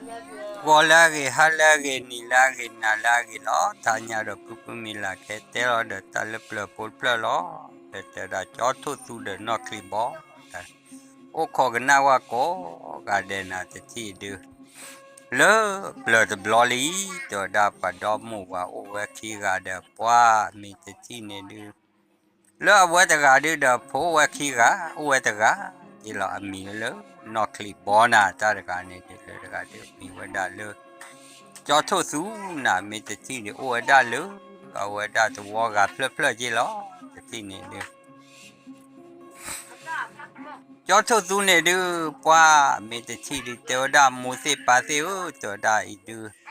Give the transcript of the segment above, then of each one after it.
ဂီၤလၢအဂ့ၤ, ဟါလၢအဂ့ၤ, နံၤလၢအဂ့ၤ, နၤလၢအဂ့ၤလီၤ. တဟါညါဒီး ဖုဖုမ့ၢ်လၢ်ခဲတဲလီၤဒီး တၢ်လၢပျၢၤဖိတဖျၢၣ်လီၤ. ဒီးတဲဝဲဒၣ်ကၠီထိၣ်သူဒီးနီၢ်ချံးဘီ အိၣ်ခိးကနၣ်ဝဲကိးဂၤဒဲးနၤတထံၣ်ဒု လၢပျၢၤတဘျီလံ, တဲဝဲဒၣ်ပှၤဒီမိၢ်ဝၤအိၣ်ဝဲခံဂၤဒီး ပှၤမ့ၢ်တထံၣ်န့ၣ်ဒု လၢအဝဲတဂၤဒုဒီး ဖိအိၣ်ဝဲခံဂၤ, အိၣ်ဝဲတဂၤ, ဒ်လီၤအမံၤလၢနီၢ်ချံးဘီနၤ တၢ်တဂၤန့ၣ်ဒု လၢတဂၤဒုမံၤဝဲဒၣ်လၢ ကၠီထိၣ်သူနၤ မ့ၢ်တထံၣ်န့ၣ် အိၣ်ဝဲဒၣ်လၢ အဝဲဒၣ်သဝီဂၤဖျၢၣ်ဖျၢၣ်က့လီၤ. တထံၣ်န့ၣ်ဒု ကၠီထိၣ်သူန့ၣ်ဒု ပှၤမ့ၢ်တထံၣ်ဒု တဲဝဲဒၣ်မိၢ်သ့ၣ်ပၢ်သ့ၣ်ဧၢ, တဲဝဲဒၣ်အံၤဒု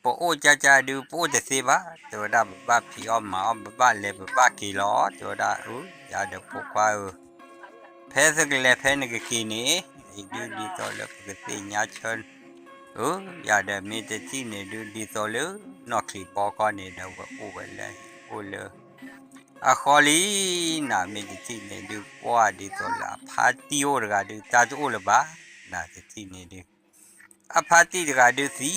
ပအိၣ်ကၠၢ်ကၠၢ်ဒု ပအိၣ်တသ့ဘၣ်, တဲဝဲဒၣ်ပဘၣ်ဖံးအီၣ်မၤအီၣ် ပဘၣ်လဲၤပဘၣ်က့ၤလီၤ, တဲဝဲဒၣ်အၢ ယၤဒီးဖိခွါဧၢ, ဖဲသုကလဲၤဖဲနကက့ၤန့ၣ် အံၤဒု ဒ်သိးလၢပကသ့ၣ်ညါဆၢ အၢ ယၤဒီးမ့ၢ်တထံၣ်န့ၣ်ဒု ဒ်သိးလၢနီၢ်ချံးဘီခီန့ၣ်ဒီး ဝဲအိၣ်ဝဲလၢဟံၣ်အိၣ်လၢ အဃီလံနၤ မ့ၢ်တထံၣ်န့ၣ်ဒု ပှၤဒ်သိးလၢအဖါတံၢ်အိၣ်တဂၤဒု တၢ်တအိၣ်လၢၤဘၣ်နၤ တထံၣ်န့ၣ်ဒု အဖါတံၢ်တဂၤဒုသံ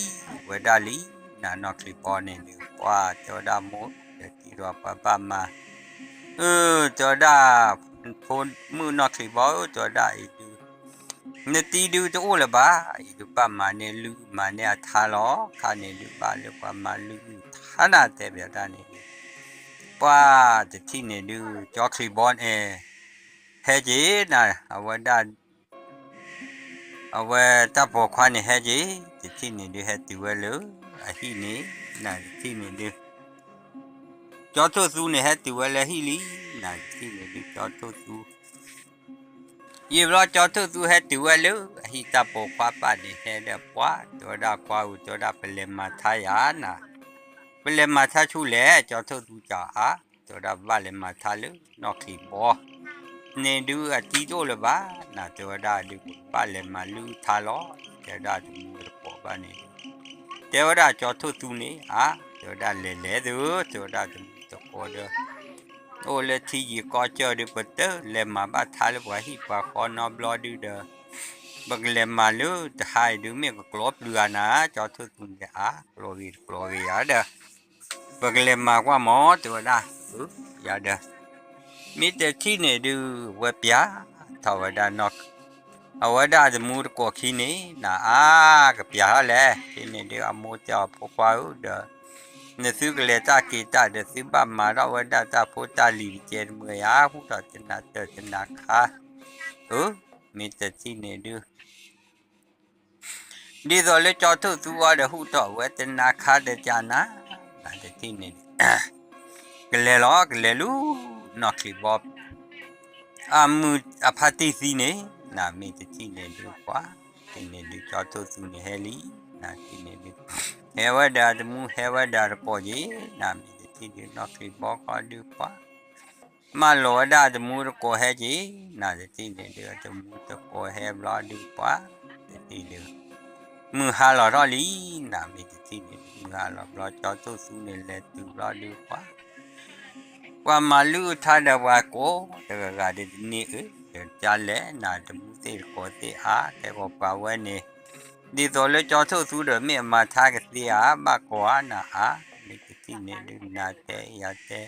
ဝဲဒၣ်လံနၤ နီၢ်ချံးဘီန့ၣ်ဒု ပှၤတဲဝဲဒၣ်မိၢ် ဒီးတံၤဒီးပှၤဘၣ်မၤ အၢ တဲဝဲဒၣ် ဖိမုၣ်နီၢ်ချံးဘီဧၢ တဲဝဲဒၣ်အံၤဒု နတံၤဒုတအိၣ်လၢၤဘၣ်, အံၤဒုဘၣ်မၤန့ၢ်လုၢ်အုၣ်မၤန့ၢ်အထါလီၤ, ခါန့ၣ်ဒုဘၣ်လၢပှၤမၤလုၢ်အုၣ်ထါနၤ တဲဘၣ်တၢ်န့ၣ်ဒု ပှၤတထံၣ်န့ၣ်ဒု ကၠီချံးဘီန့ၣ် ဟဲက့ၤနၤ အဝဲဒၣ် အဝဲတၢ်ပိာ်ခွါန့ၣ်ဟဲက့ၤ တထံၣ်န့ၣ်ဒု ဟဲတုၤဝဲလၢအဟံၣ်န့ၣ် နၤတထံၣ်န့ၣ်ဒု ကၠီထိၣ်သူန့ၣ်ဟဲတုၤဝဲလၢဟံၣ်လံ နၤတထံၣ်န့ၣ်ဒု ကၠီထိၣ်သူ ယံာ်ဘျီကၠီထိၣ်သူဟဲတုၤဝဲလၢအဟံၣ် တၢ်ပိာ်ခွါပၢ်န့ၣ် ဟဲဒီးပှၤ တဲဝဲဒၣ်ကွၢ်ဧၢ တဲဝဲဒၣ်ပလဲၤမၤထါယၤနၤ ပလဲၤမၤထါဆူလဲၣ် ကၠီထိၣ်သူကၠီအါ တဲဝဲဒၣ်ပဘၣ်လဲၤမၤထါလၢနီၢ်ချံးဘီ န့ၣ်ဒုအတံၤတအိၣ်လၢၤဘၣ်နၤ တဲဝဲဒၣ်ဒု ပဘၣ်လဲၤမၤလုၢ်ထါလီၤ တဲဝဲဒၣ်တမူတကိးဘၣ်န့ၣ်ဒု တဲဝဲဒၣ်ကၠီထိၣ်သူန့ၣ် အါ တဲဝဲဒၣ်လဲၤလဲၤသု တဲဝဲဒၣ်တမူတကိးဒီး အိၣ်လၢထံယံၤကီၢ်ကၢၢ်ဒု ပတလဲၤမၤဘၣ်ထါလၢပှၤဟံၣ်ပှၤဃီနီတဘျီဒုဒီး ပကလဲၤမၤလၢတဟါအံၤဒု မ့ၢ်ကကျီပျုၤဧါနၤ ကၠီထိၣ်သူန့ၣ် အါ ကျီဂ့ၤတကျီဂ့ၤယၤဒီး ပကလဲၤမၤကွၢ်မး တဲဝဲဒၣ် ယၤဒီး မ့ၢ်တထံၣ်န့ၣ်ဒု ဝဲပျၢ်ထီၣ်ဝဲဒၣ် အဝဲဒၣ်တမူတကိးခံန့ၣ် နၤအါ ကပျၢ်ထီၣ်လဲၣ် ဖဲန့ၣ်ဒု အမိၢ်တဲအီၤဖိခွါဧၢဒီး နသုကလဲၤတၢ်က့ၤတၢ်ဒီး သုဘၣ်မၤထီၣ်ဝဲဒၣ်တၢ်ဖိတၢ်လံၤတကဲတမုာ်ဧါ ဟူထီၣ်တနၤတၢၢ်တနၤခါ အၢ မ့ၢ်တထံၣ်န့ၣ်ဒု ဒ်သိးလၢကၠီထိၣ်သူအီၤဒီး ဟူထီၣ်ဝဲတနၤခါတကးနၤ နၤတထံၣ်န့ၣ်ဒု ကလဲၤလီၤ ကလဲၤလၢနီၢ်ချံးဘီ အမုၢ်အဖါတံၢ်သံန့ၣ် နၤမ့ၢ်တထံၣ်န့ၣ်ဒု ပှၤ တထံၣ်န့ၣ်ဒု ကၠီထိၣ်သူန့ၣ်ဟဲလံ နၤတထံၣ်န့ၣ်ဒု ဟဲဝဲဒီးအတမူ ဟဲဝဲဒီးတကိးက့ၤ နၤမ့ၢ်တထံၣ်ဒု နီၢ်ချံးဘီဃီဒု ပှၤ မၢလီၤဝဲဒၣ်အတမူတကိးဟဲက့ၤ နၤတထံၣ်န့ၣ်ဒု အတမူတကိးဟဲဘျီဒု ပှၤ တထံၣ်ဒု မုၢ်ဟါလီၤထီၣ်လံ နၤမ့ၢ်တထံၣ်န့ၣ် မုၢ်ဟါလီၤဘျီ ကၠီထိၣ်သူန့ၣ်လဲၤတုၤဘျီဒု ပှၤ ပှၤမၤလုၢ်အုၣ်ထါဒီးပှၤကိးတဂၤဂၤဒု တန့ၢ်အၢ ဒီးကလဲၤနၤတမူသ့ၣ်တကိးသ့ၣ်အါ တဲဂီၤပှၤဝဲန့ၣ် ဒ်သိးလၢကၠီထိၣ်သူဒီး မ့ၢ်အမၤထါကသ့ဧါ ဘၣ်ကိးဧါနၤအါ မ့ၢ်တထံၣ်န့ၣ်ဒု နၤတဲယၤတဲ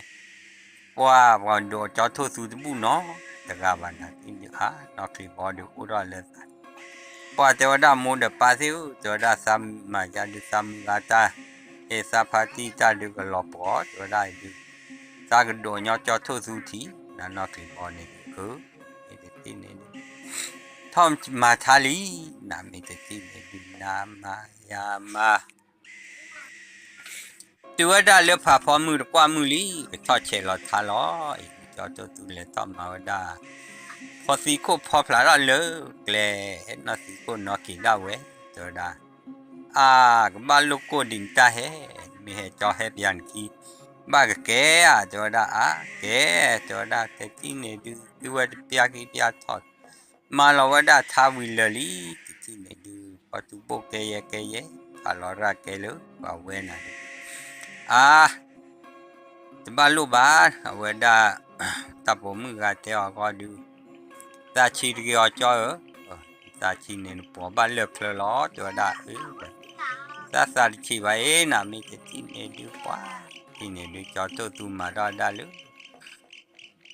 ပှၤ ပှၤဒိးကၠီထိၣ်သူတဘူၣ်နီတဂၤဘၣ် နၤတထံၣ်ဒု အါ နီၢ်ချံးဘီဒု အိၣ်ထီၣ်လၢသး ပှၤတဲဝဲဒၣ်မိၢ်ဒီးပၢ်သ့ၣ်ဧၢ တဲဝဲဒၣ်သးမုၢ်မၤယါဒု သးမုၢ်ဂၤတၢ် အ့ၣ်သးဖါတံၢ်တၢ်ဒုကလီၤပှီၤ တဲဝဲဒၣ်အံၤဒု သးကဒိးညီကၠီထိၣ်သူထံး နၤနီၢ်ချံးဘီန့ၣ် အၢ မ့ၢ်တထံၣ်န့ၣ်ဒု ထီၣ်မၤထါလံ နၤမ့ၢ်တထံၣ်န့ၣ်ဒု နၤမၤယၤမၤ တုၤဝဲဒၣ်လၢဖးဖီမုၢ်တကွၢ်မုၢ်လံ ကထီၣ်ဆဲးလီၤထါလီၤ အံၤဒု ကၠီထိၣ်သူလဲၤထီၣ်မၤဝဲဒၣ် ဖီသံခိၣ်ဖီဖျးထီၣ်လၢကျဲ နီၢ်သံခိၣ်နီၢ်က့ၤဒၣ်ဝဲ တဲဝဲဒၣ် အါ ကဘၣ်လိၣ်ကိၢ်ဒံးနတၢ်ဟဲ မ့ၢ်ဟဲကၠီဟဲပျၢၤနခံ ဘၣ်ကကဲဧါ တဲဝဲဒၣ် အါ ကဲ တဲဝဲဒၣ် တထံၣ်န့ၣ်ဒု သုဝဲတပျၢ်က့ၤပျၢ်ထီၣ် မၤလီၤဝဲဒၣ်ထါဝံၤလၢာ်လံ တထံၣ်န့ၣ်ဒု ပှၤတူၢ်ဘိၣ်ကဲယဲကဲယဲ ဖးလီၤရၣ်ကဲလၢပှၤဝဲနၤဒု အါ တဘၣ်လိၣ်ဘၣ် အဝဲဒၣ် တၢ်ပိာ်မုၣ်ဂၤတဲအီၤဃီဒု သးဆံးတဂ့ၤအီၤကၠီဧၢ, သးဆံးန့ၣ်နပိာ်ဘၣ်လၢၢ်ချၢလီၤ တဲဝဲဒၣ်, သးသးတဆံးဘၣ်အံၤနၤ မ့ၢ်တထံၣ်န့ၣ်ဒုးပှၤ, ထံၣ်န့ၣ်ဒုး ကၠီထိၣ်သူမၤထီၣ်ဒၣ်လၢ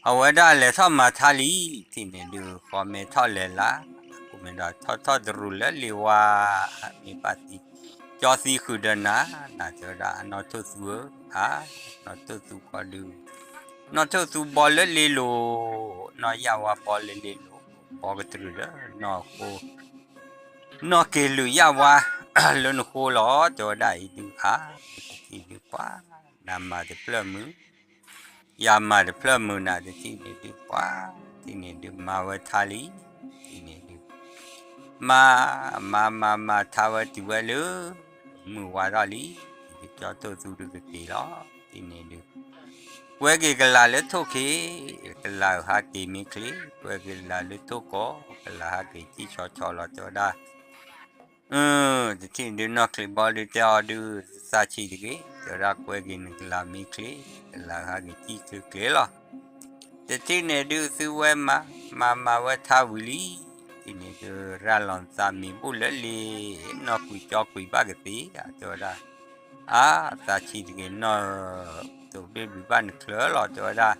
အဝဲဒၣ်လဲၤထီၣ်မၤထါလံ, ထံၣ်န့ၣ်ဒုး ဃီမဲထီၣ်လဲၤလၢ်, ဃီမဲဒီးထီၣ်ထီၣ်တရူးလၢလ့ၤဝါ, မ့ၢ်ဘၣ်သံ, ကၠီသံဃုာ်ဒီးနၤ, နၤတဲဝဲဒၣ် အနီၢ်ထိၣ်သူဧၢ, အါ, နီၢ်ထိၣ်သူဃီဒုး, နီၢ်ထိၣ်သူဘီလၢလ့ၤလိၤ, နီၢ်ယၣ်ဝါဘီလၢလ့ၤလိၤ, ဘီကတြူၢ်ဒီးနီၢ်ဃိ နီၢ်က့ၤလုာ်ယၣ်ဝါ လၢနဃိလီၤ, တဲဝဲဒၣ်အံၤဒုး, အါ, မ့ၢ်တထံၣ်ဒုးပှၤ, နၤမၤတဖျၢၣ်မုာ် ယၤမၤတဖျၢၣ်မုာ်နၤ တထံၣ်န့ၣ်ဒုးပှၤ, ထံၣ်န့ၣ်ဒုးမၤဝဲထါလံ, ထံၣ်န့ၣ်ဒုး မၤ, မၤမၤမၤထါဝဲတုၤဝဲလၢ မုၢ်ဝါထီၣ်လံ, ကၠီထိၣ်သူဒုးကက့ၤလီၤ, ထံၣ်န့ၣ်ဒုး ကွဲက့ၤကလၤလၢထိၣ်ခ့, ကလၤဟးက့ၤမ့ၢ်ချ့, ကွဲက့ၤကလၤလၢထိၣ်ကိး, ကလၤဟးက့ၤစံၣ်ဆီဆီလီၤ တဲဝဲဒၣ် တထံၣ်န့ၣ်ဒုး နီၢ်ချံးဘီဒုးတဲအီၤဒုး သးဆံးတဂ့ၤ, တဲဝဲဒၣ်ကွဲက့ၤနကလၤမ့ၢ်ချ့, ကလၤဟးက့ၤစံၣ်ချ့ချ့လီၤ. တထံၣ်န့ၣ်ဒုး သုဝဲမၤ, မၤမၤဝဲထါဝံၤလံ, တထံၣ်န့ၣ်ဒုး ရၤလီၤနသးမံၤဘူၣ်လၢလ့ၤ, နီၢ်ကွံာ်ကၠီကွံာ်ဘၣ်ကသ့ဧါ, တဲဝဲဒၣ် အါ, သးဆံးတဂ့ၤနီၢ်, တိာ်ဘ့ၣ်ဘုးဘၣ်နချၢလီၤ တဲဝဲဒၣ်,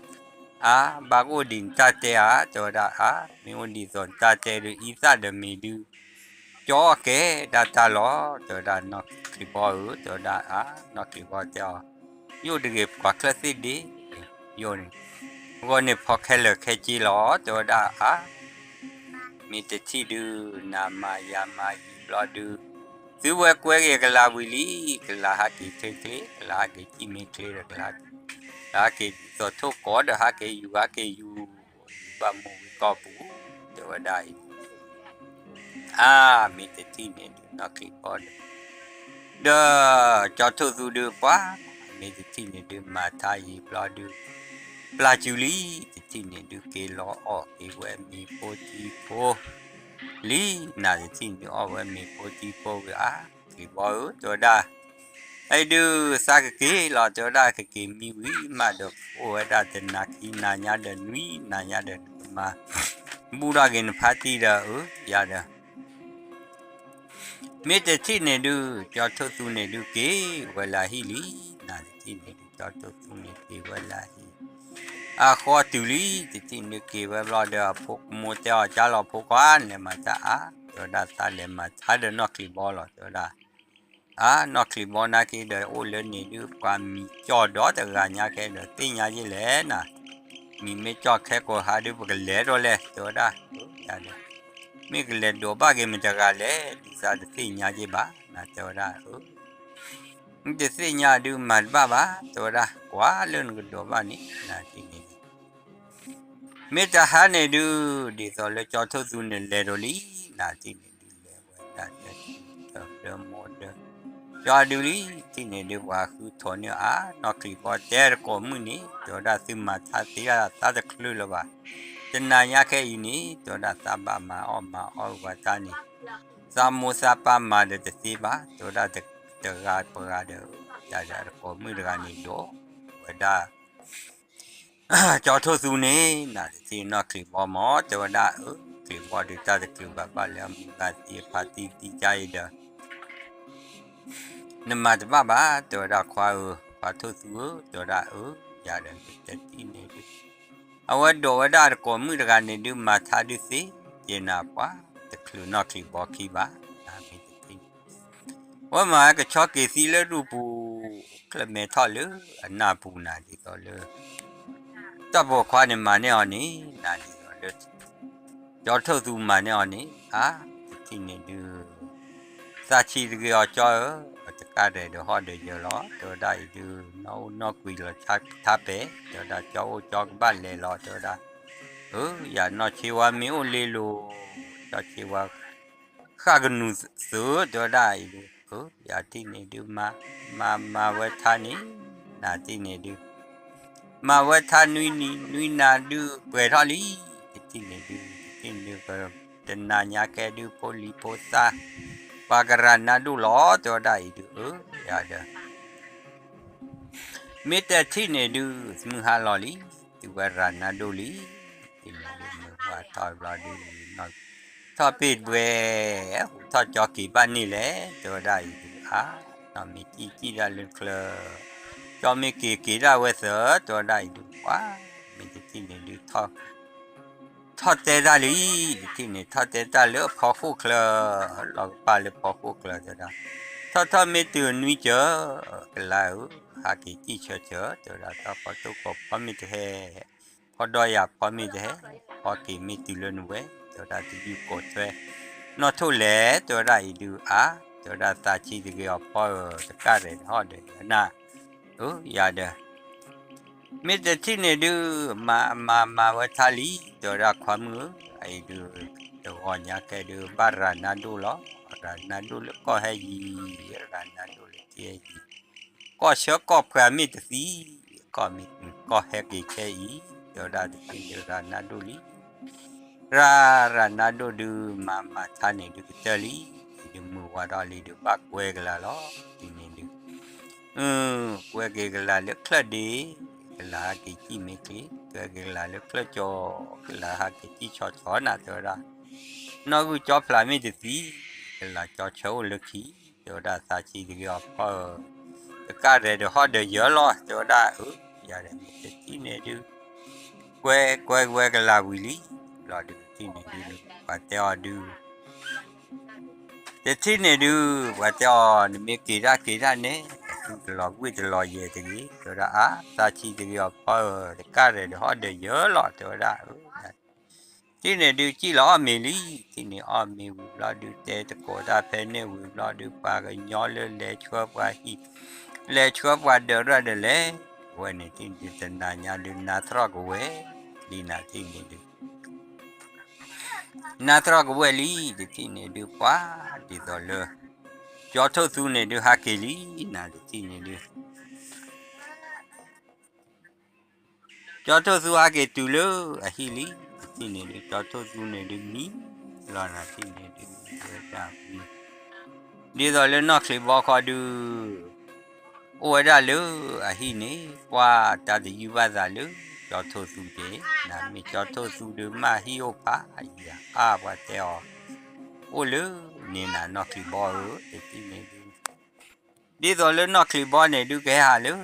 အါ, ဘၣ်ကအိၣ်ဒံးနတၢ်တဲဧါ, တဲဝဲဒၣ်, အါ, မ့ၢ်အိၣ်ဒ်သိးနတၢ်တဲဒုး အံသၣ်ဒီးမ့ၤဒုး ကၠီအီၣ်ကဲဒၣ်တၢ်လီၤ, တဲဝဲဒၣ်နီၢ်ချံးဘီဧၢ, တဲဝဲဒၣ်, အါ, နီၢ်ချံးဘီတဲအီၤ, ယိၣ်တဂ့ၤပှၤချၢၣ်သ့ၣ်ဒ့, ယိၣ်န့ၣ်, အဂီၢ်န့ၣ်ဖီခဲလၢာ်ခဲဆ့လီၤ, တဲဝဲဒၣ်, အါ မ့ၢ်တထံၣ်ဒုး နၤမၤယၤမၤယံာ်ဘျီဒုး, သုဝဲကွဲက့ၤကလၤဝံၤလံ, ကလၤဟးက့ၤချ့ချ့, ကလၤဟးက့ၤစံၣ်မ့ၢ်ချ့ဒီး ကလၤဟးက့ၤဒ်သိးထိၣ်ကိးဒီးဟးက့ၤယူၤဟးက့ၤယူၤ, ယူၤဘၣ်မူဝံၤကီၢ်ပူၤ, တဲဝဲဒၣ်အံၤ, အါ, မ့ၢ်တထံၣ်န့ၣ်ဒုး နီၢ်ချံးဘီဒီး ဒီးကၠီထိၣ်သူဒုးပှၤ, မ့ၢ်တထံၣ်န့ၣ်ဒုး မၤထါယံာ်ဘျီဒုး, ပျၢ်စူၤလံ, တထံၣ်န့ၣ်ဒုး က့ၤလီၤအီၣ်က့ၤဝဲမ့ၤဖိထံဖိလံ, နၤတထံၣ်န့ၣ်ဒုး အီၣ်ဝဲမ့ၤဖိထံဖိဝံၤအါ, ချံးဘီဧၢ, တဲဝဲဒၣ်, အံၤဒုး သးကက့ၤလီၤ တဲဝဲဒၣ်, ကက့ၤမံဝံၤမးဒီး အိၣ်ဝဲဒၣ်တနၤခံနၤညါဒီးနွံနၤညါဒီး နကမၤ ဘူၣ်ထီၣ်က့ၤနဖါတံၢ်ဒီး အၢ ယၤဒီး မ့ၢ်တထံၣ်န့ၣ်ဒုး ကၠီထိၣ်သူန့ၣ်ဒုးက့ၤဝဲလၢဟံၣ်လံ, နၤတထံၣ်န့ၣ်ဒုး ကၠီထိၣ်သူန့ၣ်က့ၤဝဲလၢဟံၣ်, အဃီတုၤလံ, တထံၣ်န့ၣ်ဒုးက့ၤဝဲဘျီဒီး အဖိကမိၢ်တဲအီၤ ကၢ်လီၤဖိခွါ နလဲၤမၤတၢ်အါ, တဲဝဲဒၣ် သးလဲၤမၤထါဒီးနီၢ်ချံးဘီလီၤ တဲဝဲဒၣ် အါ, နီၢ်ချံးဘီနာ်က့ဒီး အိၣ်လၢန့ၣ်ဒုး ပှၤမံၤကၠီၣ်ဒီတဂၤညါခဲဒီး သ့ၣ်ညါယဲလဲၣ်နၤ, မံၤမ့ၢ်ကၠီၣ်ခဲကိးဟါဒုး ပကလဲၤဒိးလဲၣ် တဲဝဲဒၣ်, ယၤဒီး မ့ၢ်ကလဲၤဒိးဘၣ်က့ၤမတဂၤလဲၣ် ဒ်သးတသ့ၣ်ညါယဲဘၣ် နၤတဲဝဲဒၣ်, မ့ၢ်တသ့ၣ်ညါဒုးမၤတဘၣ်ဘၣ် တဲဝဲဒၣ်, ကွၢ်လၢနကဒိးဘၣ်န့ၣ် နၤတထံၣ်န့ၣ်ဒုး မ့ၢ်တဟါန့ၣ်ဒုး ဒ်သိးလၢကၠီထိၣ်သူန့ၣ်လဲၤဒိးလံ, နၤတထံၣ်န့ၣ်ဒုး လဲၤဝဲဒၣ်ဒီး ဒီးမိၢ်ဒီး ကၠီဒုးလံ, တထံၣ်န့ၣ်ဒုး ပှၤဃုထီၣ်န့ၢ်အါ, နီၢ်ချံးဘီတဲတကိးမုၣ်န့ၣ် တဲဝဲဒၣ် သုမၤထါသ့ဒၣ်သးတချုးလၢၤဘၣ်, တနၤညါခဲအံၤန့ၣ် တဲဝဲဒၣ် သးဘၣ်မၤအီၣ်မၤအီဝဲတၢ်န့ၣ် သးမိၢ်သးပၢ်မၤဒီးတသ့ဘၣ် တဲဝဲဒၣ်, တဂၤပှၤဂၤဒီး ယၤဒီးတကိးမုၣ်တဂၤန့ၣ်ဒိးဝဲဒၣ် ကၠီထိၣ်သူန့ၣ် နၤတထံၣ်နီၢ်ချံးဘီမၢ် တဲဝဲဒၣ်, အၢ ချံးဘီဒုးတၢ်တချုးဘၣ် ဘၣ်လၢအမုၢ်ဂၤသံအဖါတံၢ်သံကါအံၤဒီး နမၤတဘၣ်ဘၣ် တဲဝဲဒၣ်, ခွါဧၢ ခွါထိၣ်သူဧၢ တဲဝဲဒၣ်, အၢ ယၤဒီး တထံၣ်န့ၣ်ဒုး အဝဲဒိးဝဲဒၣ်တကိးမုၣ်တဂၤန့ၣ်ဒုး မၤထါဒုးသ့ ယဲနၤပှၤ တချုးနီၢ်ချံးဘီခံဘၣ် နၤမ့ၢ်တထံၣ်န့ၣ် ဝဲမၤကဆီက့ၤသံလၢဒူၣ်ပူၤ ကျၢၢ်မဲထီၣ်လၢအနၢ်ပူၤနၤ ဒ်သိးလၢ တၢ်ပိာ်ခွါန့ၣ်မၤန့ၢ်အီၤန့ၣ် နၤဒ်သိးလၢ ကၠီထိၣ်သူမၤန့ၢ်အီၤန့ၣ် အါ တထံၣ်န့ၣ်ဒုး သးဆံးတဂ့ၤအီၤကၠီဧၢ, တကးဒံးဒီးဟီၣ်ဒီးယၢၤလီၤ တဲဝဲဒၣ်အံၤဒုး နီၢ်အိၣ်နီၢ်ကွံာ်လီၤဆါထါပဲာ် တဲဝဲဒၣ် ကၠီအိၣ်ကၠီကဘၣ်လဲၤလီၤ တဲဝဲဒၣ်, အၢ ယၤနီၢ်ဆ့ဝါမ့ၢ်အိၣ်လ့လိၤ ကၠီဆ့ဝါ ဃၣ်ကနူၤသုး တဲဝဲဒၣ်အံၤဒုး အၢ ယၤတထံၣ်န့ၣ်ဒုး မၤ မၤမၤဝဲထါန့ၣ် နၤတထံၣ်န့ၣ်ဒုး မၤဝဲထါနွံနံၤ နွံနၤဒုးပှဲၤထီၣ်လံ တထံၣ်န့ၣ်ဒုး တထံၣ်န့ၣ်ဒုး တနၤညါကဲဒုး ဖိလံၤဖိသၣ် ပှၤကရၤနါဒိၣ်လီၤ တဲဝဲဒၣ်အံၤဒုး အၢ ယၤဒီး မ့ၢ်တထံၣ်န့ၣ်ဒုး မုၢ်ဟါလီၤလံ သုဝဲရၤနါဒိၣ်လံ တထံၣ်န့ၣ်ဒုး မုၢ်ဟါထီၣ်ဘျီဒုး နီၢ် ထီၣ်ပ့ၢ်တဘှဲ, ထီၣ်ကၠီက့ၤဘၣ်န့ၣ်လဲၣ် တဲဝဲဒၣ်အံၤဒုး အါ, နီၢ်မ့ၢ်ကံၣ်ကံၣ်ဒၣ်လၢချၢ, ကၠီမ့ၢ်က့ၤက့ၤဒၣ်ဝဲသၢ တဲဝဲဒၣ်အံၤဒုး ပှၤ, မ့ၢ်တထံၣ်န့ၣ်ဒုး ထီၣ်တဲတၢ်လံ, တထံၣ်န့ၣ် ထီၣ်တဲတၢ်လၢဖီခိၣ်ချၢ, လီၤကပၢ်လၢဖီခိၣ်ချၢတဲဒၣ်, ထီၣ်ထီၣ်မ့ၢ်တုၤနွံကၢၤ, ကလါဧၢ, ဟးက့ၤကံၣ်ဆၢဆၢ တဲဝဲဒၣ် တၢ်ဖီတိၢ်ကိးဖီမ့ၢ်တဟဲ, ဖီဒီးယၤဖီမ့ၢ်တဟဲ, ဖီက့ၤမ့ၢ်တုၤလၢနဝဲ, တဲဝဲဒၣ်တယုၢ်ကိးထွဲ, နီၢ်ထိၣ်လဲၣ် တဲဝဲဒၣ်အံၤဒုး အါ, တဲဝဲဒၣ်သးဆံးတဂ့ၤအီၤဖီဧၢ, တကၣ်ရဲၣ်ဟီၣ်ဒီးယၤနၤ, အၢ ယၤဒီး မ့ၢ်တထံၣ်န့ၣ်ဒုး မၤမၤမၤဝဲထါလံ, တဲဝဲဒၣ်ခွါမုၣ်ဧၢ, အအံၤဒုး တဂီၤညါကဲဒုး ဘၣ်ရၤနါဒိၣ်လီၤ, ရၤနါဒိၣ်လၢကီၢ်ဟဲယံၤ, ရၤနါဒိၣ်လၢကီၢ်ဟဲယံၤ, ကီၢ်ဆၢကီၢ်ပှၤမ့ၢ်တသံ, ကီၢ်မ့ၢ်ကီၢ်ဟဲက့ၤခဲအံၤ, တဲဝဲဒၣ်တထံၣ်န့ၣ်ရၤနါဒိၣ်လံ ရၤ ရၤနါဒိၣ်ဒုး မၤမၤထါန့ၣ်ဒုးကတၢၢ်လံ, ဒုးမုၢ်ဝါထီၣ်လံဒုး ဘၣ်ကွဲကလၤလီၤ, တထံၣ်န့ၣ်ဒုး, ကွဲက့ၤကလၤလၢချၢၣ်ဒ့, ကလၤဟးက့ၤကံၣ်မ့ၢ်ချ့, ကွဲက့ၤကလၤလၢချၢၣ်ကၠီ, ကလၤဟးက့ၤကံၣ်ဆီဆီနၤ တဲဝဲဒၣ်, နီၢ်ဂုၢ်ကၠီဖျးမ့ၢ်တသံ, ကလၤကၠီဆၢအိၣ်လၢခံ, တဲဝဲဒၣ်သးဆံးတဂ့ၤအီၤဖီဧၢ, တကၣ်ရဲၣ်ဒီးဟီၣ်ဒီးယၢၤလီၤ တဲဝဲဒၣ်, အၢ ယၤဒီးမ့ၢ်တထံၣ်န့ၣ်ဒုး ကွဲကွဲဝဲကလၤဝံၤလံ, ဘျီဒုးတထံၣ်န့ၣ်ဒုး ပှၤတဲအီၤဒုး, တထံၣ်န့ၣ်ဒုး ပှၤတဲအီၤ နမ့ၢ်က့ၤတၢ်က့ၤတၢ်န့ၣ် အသူတလီၤကွံာ်တလီၤယဲၢ်တဂ့ၤ, တဲဝဲဒၣ်အါ, သးဆံးတဂ့ၤအီၤဖီဧၢ, တကၣ်ရဲၣ်ဒီးဟီၣ်ဒီးယၢၤလီၤ တဲဝဲဒၣ်, အၢ တထံၣ်န့ၣ်ဒုး ကံၣ်လီၤအီၣ်မ့ၤလံ, တထံၣ်န့ၣ်အီၣ်မ့ၤဝံၤဘျီဒုး တဲတကိးတၢ်ဖဲန့ၣ်ဝံၤဘျီဒုး ပှၤကညီလၢလဲၤ ဆှၢပှၤဟံၣ်, လဲၤဆှၢပှၤဒၢးရၢ်ဒီးလဲၤ, အဝဲန့ၣ်တထံၣ်န့ၣ်ဒုး တနၤညါဒုး နါတရီၣ်ကဝဲၤလံနၤတထံၣ်န့ၣ်ဒုး နါတရီၣ်ကဝဲၤလံ, တထံၣ်န့ၣ်ဒုး ပှၤဒ်သိးလၢ ကၠီထိၣ်သူန့ၣ်ဒုး ဟးက့ၤလံနၤတထံၣ်န့ၣ်ဒုး ကၠီထိၣ်သူဟးက့ၤတုၤလၢအဟံၣ်လံ, တထံၣ်န့ၣ်ဒုး ကၠီထိၣ်သူန့ၣ်ဒုးမံလီၤနၤတထံၣ်န့ၣ်ဒုး ဝဲဒၣ် ဒ်သိးလၢနီၢ်ချံးဘီဃီဒုး အိၣ်ဝဲဒၣ်လၢအဟံၣ်န့ၣ် ပှၤတၢ်တယုၢ်ဘၣ်သးလၢ ကၠီထိၣ်သူက့ၤ, နမ့ၢ်ကၠီထိၣ်သူဒုးမ့ၢ်ဟံၣ်အိၣ်ဖးယံၤဧါ ပှၤတဲအီၤ, အိၣ်လၢန့ၣ်နၤနီၢ်ချံးဘီဧၢ တထံၣ်န့ၣ်ဒုး ဒ်သိးလၢနီၢ်ချံးဘီန့ၣ်ဒုးကဟဲဟးလၢ ကၠီ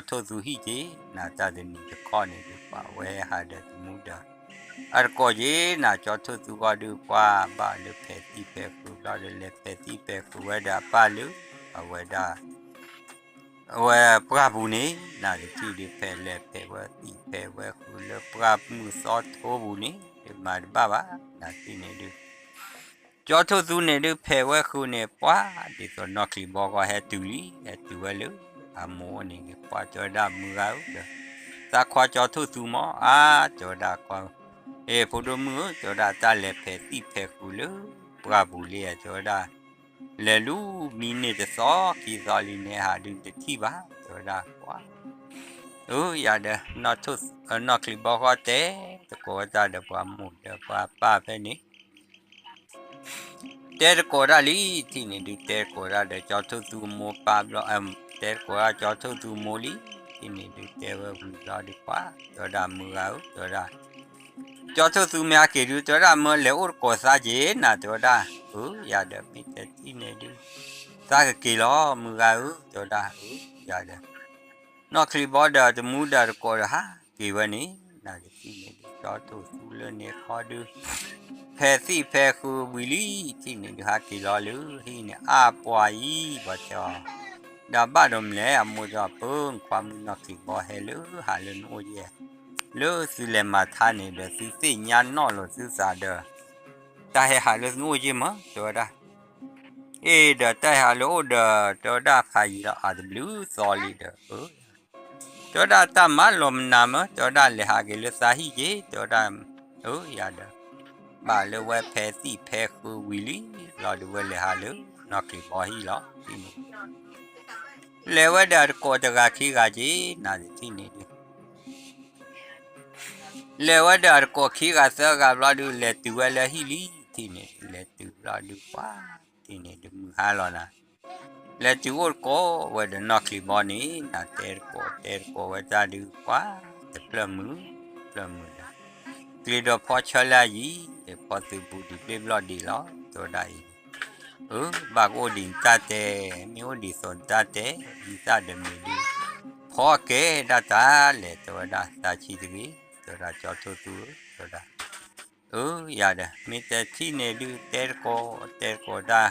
ထိၣ်သူဟံၣ်က့ၤ, နတၢ်တနံၤတခီန့ၣ်ဒုး ပှၤဝဲဟးဒီးတမူဒီး အတကိးက့ၤနၤ ကၠီထိၣ်သူဃီဒုး ပှၤဘၣ်လၢဖဲးသံၣ်ဖဲးဃုာ်ဘျီဒီး လဲၤဖဲးသံၣ်ဖဲးဃုာ်ဝဲဒီးအပၢ်လၢ အဝဲဒၣ် အဝဲပှၢ်ပူၤန့ၣ် နတထံၣ်ဒုး ဖဲးလဲၤဖဲးဝဲသံၣ်ဖဲးဝဲဃုာ်လၢပှၢ်မုၢ်သီထိပူၤန့ၣ် ဒုးမၤတဘၣ်ဘၣ် နတထံၣ်န့ၣ်ဒုး ကၠီထိၣ်သူန့ၣ်ဒုး ဖဲးဝဲဃုာ်န့ၣ် ပှၤဒ်သိးနီၢ်ချံးဘီဃီဟဲတုၤလံ ဟဲတုၤဝဲလၢ အမိၢ်န့ၣ် ပှၤတဲဝဲဒၣ်မုၢ်ဂၤဧၢဒီး သးခွါကၠီထိၣ်သူမၢ် အါ တဲဝဲဒၣ် အ့ ဖိဒိၣ်မုၣ်ဧၢ တဲဝဲဒၣ် တၢ်လဲၤဖဲးသံၣ်ဖဲးဃုာ်လၢ ပှၢ်ပူၤလံဧါ တဲဝဲဒၣ် လဲၤလူၤမံန့ၢ်တသီခံသီလံန့ၣ် ဟးဒုးတထံၣ်ဘၣ် တဲဝဲဒၣ် ပှၤ အၢ ယၤဒီး နီၢ်ချံးဘီဃီတဲသကိးဝဲတၢ်ဒီးပှၤမိၢ်ဒီးပှၤပၢ်ဖဲန့ၣ် တဲတကိးတၢ်လံ တထံၣ်န့ၣ်ဒုး တဲတကိးတၢ်ဒီးကၠီထိၣ်သူမိၢ်ပၢ်ဘျီ တဲတကိးတၢ်ကၠီထိၣ်သူမိၢ်လံ တထံၣ်န့ၣ်ဒုး တဲဝဲဝံၤဘျီဒုး ပှၤ တဲဝဲဒၣ်မုၢ်ဂၤဧၢ တဲဝဲဒၣ် ကၠီထိၣ်သူမ့ၢ်ဟဲက့ၤဒုး တဲဝဲဒၣ်မၢလဲၤအိၣ်တကိးသးက့ၤနၤ တဲဝဲဒၣ် အၢ ယၤဒီးမ့ၢ်တထံၣ်န့ၣ်ဒုး သးကက့ၤလီၤ မုၢ်ဂၤဧၢ တဲဝဲဒၣ် အၢ ယၤဒီး နီၢ်ချံးဘီဒီးတမူဒီးတကိးဒီးဟးက့ၤဝဲန့ၣ် နတထံၣ်န့ၣ်ဒုး ကၠီထိၣ်သူလၢန့ၣ်ခီဒုး ဖဲးသံၣ်ဖဲးဃုာ်ဝံၤလံ တထံၣ်န့ၣ်ဒုး ဟးက့ၤလီၤလၢဟံၣ်န့ၣ် အါပှၤအံၤ ပှၤတဲအီၤ ဒီးဘၣ်ဒိးမလဲၣ် အမိၢ်တဲအီၤ ပၢ် နခွါမုၣ်နီၢ်ချံးဘီဟဲလၢဟးလၢနအိၣ်ယဲၢ် လၢသုလဲၤမၤထါန့ၣ်ဒီး သုသ့ၣ်ညါနီၣ်လိာ်သုသးဒီး တၢ်ဟဲဟးလၢသုအိၣ်ယဲၢ်မး တဲဝဲဒၣ် အ့ ဒီးတၢ်ဟဲဟးလၢအိၣ်ဒီး တဲဝဲဒၣ်ဖးယံၤဒီးအတဘျုးသီလံဒီး အၢ တဲဝဲဒၣ်တၢ်မၤလီၤမနၤမး တဲဝဲဒၣ်လဲၤဟးက့ၤလၢသးဟံၣ်က့ၤ တဲဝဲဒၣ် အၢ ယၤဒီး ဘၣ်လၢဝဲဖဲးသံၣ်ဖဲးဃုာ်ဝံၤလံ လီၤဒုးဝဲလဲၤဟးလၢ နီၢ်ချံးဘီဟံၣ်လီၤ တထံၣ်န့ၣ် လဲၤဝဲဒီးတကိးတဂၤခံဂၤက့ၤ နတထံၣ်န့ၣ်ဒုး လဲၤဝဲဒီးတကိးခံဂၤသၢဂၤဘျီဒုး လဲၤတုၤဝဲလၢဟံၣ်လံ တထံၣ်န့ၣ် လဲၤတုၤဘျီဒုး ပှၤ တထံၣ်န့ၣ်ဒုး မုၢ်ဟါလီၤနၤ လဲၤတုၤအိၣ်တကိးဝဲဒီးနီၢ်ချံးဘီန့ၣ် နတဲတကိးတဲတကိးဝဲတၢ်ဒုး ပှၤ တဖျၢၣ်မုာ် တဖျၢၣ်မုာ်ဒီး ကျ့ဒီးဖီဆၢလၢအယံၤ ဖီသုးဘူးဒံးဘျ့ဘျီၣ်ဒံးလီၤ တဲဝဲဒၣ်အံၤ, အၢ ဘၣ်ကအိၣ်ဒံးနတၢ်တဲ, မ့ၢ်အိၣ်ဒံးသိးနတၢ်တဲ, ယသးဒီးမ့ၢ်ဒုး ဖီကဲဒၣ်တၢ်လဲၣ် တဲဝဲဒၣ် သးဆံးတဂ့ၤ တဲဝဲဒၣ် ကၠီထိၣ်သူဧၢ တဲဝဲဒၣ် အၢ ယၤဒီး မ့ၢ်တထံၣ်န့ၣ်ဒုး တဲတကိး တဲတကိးတၢ်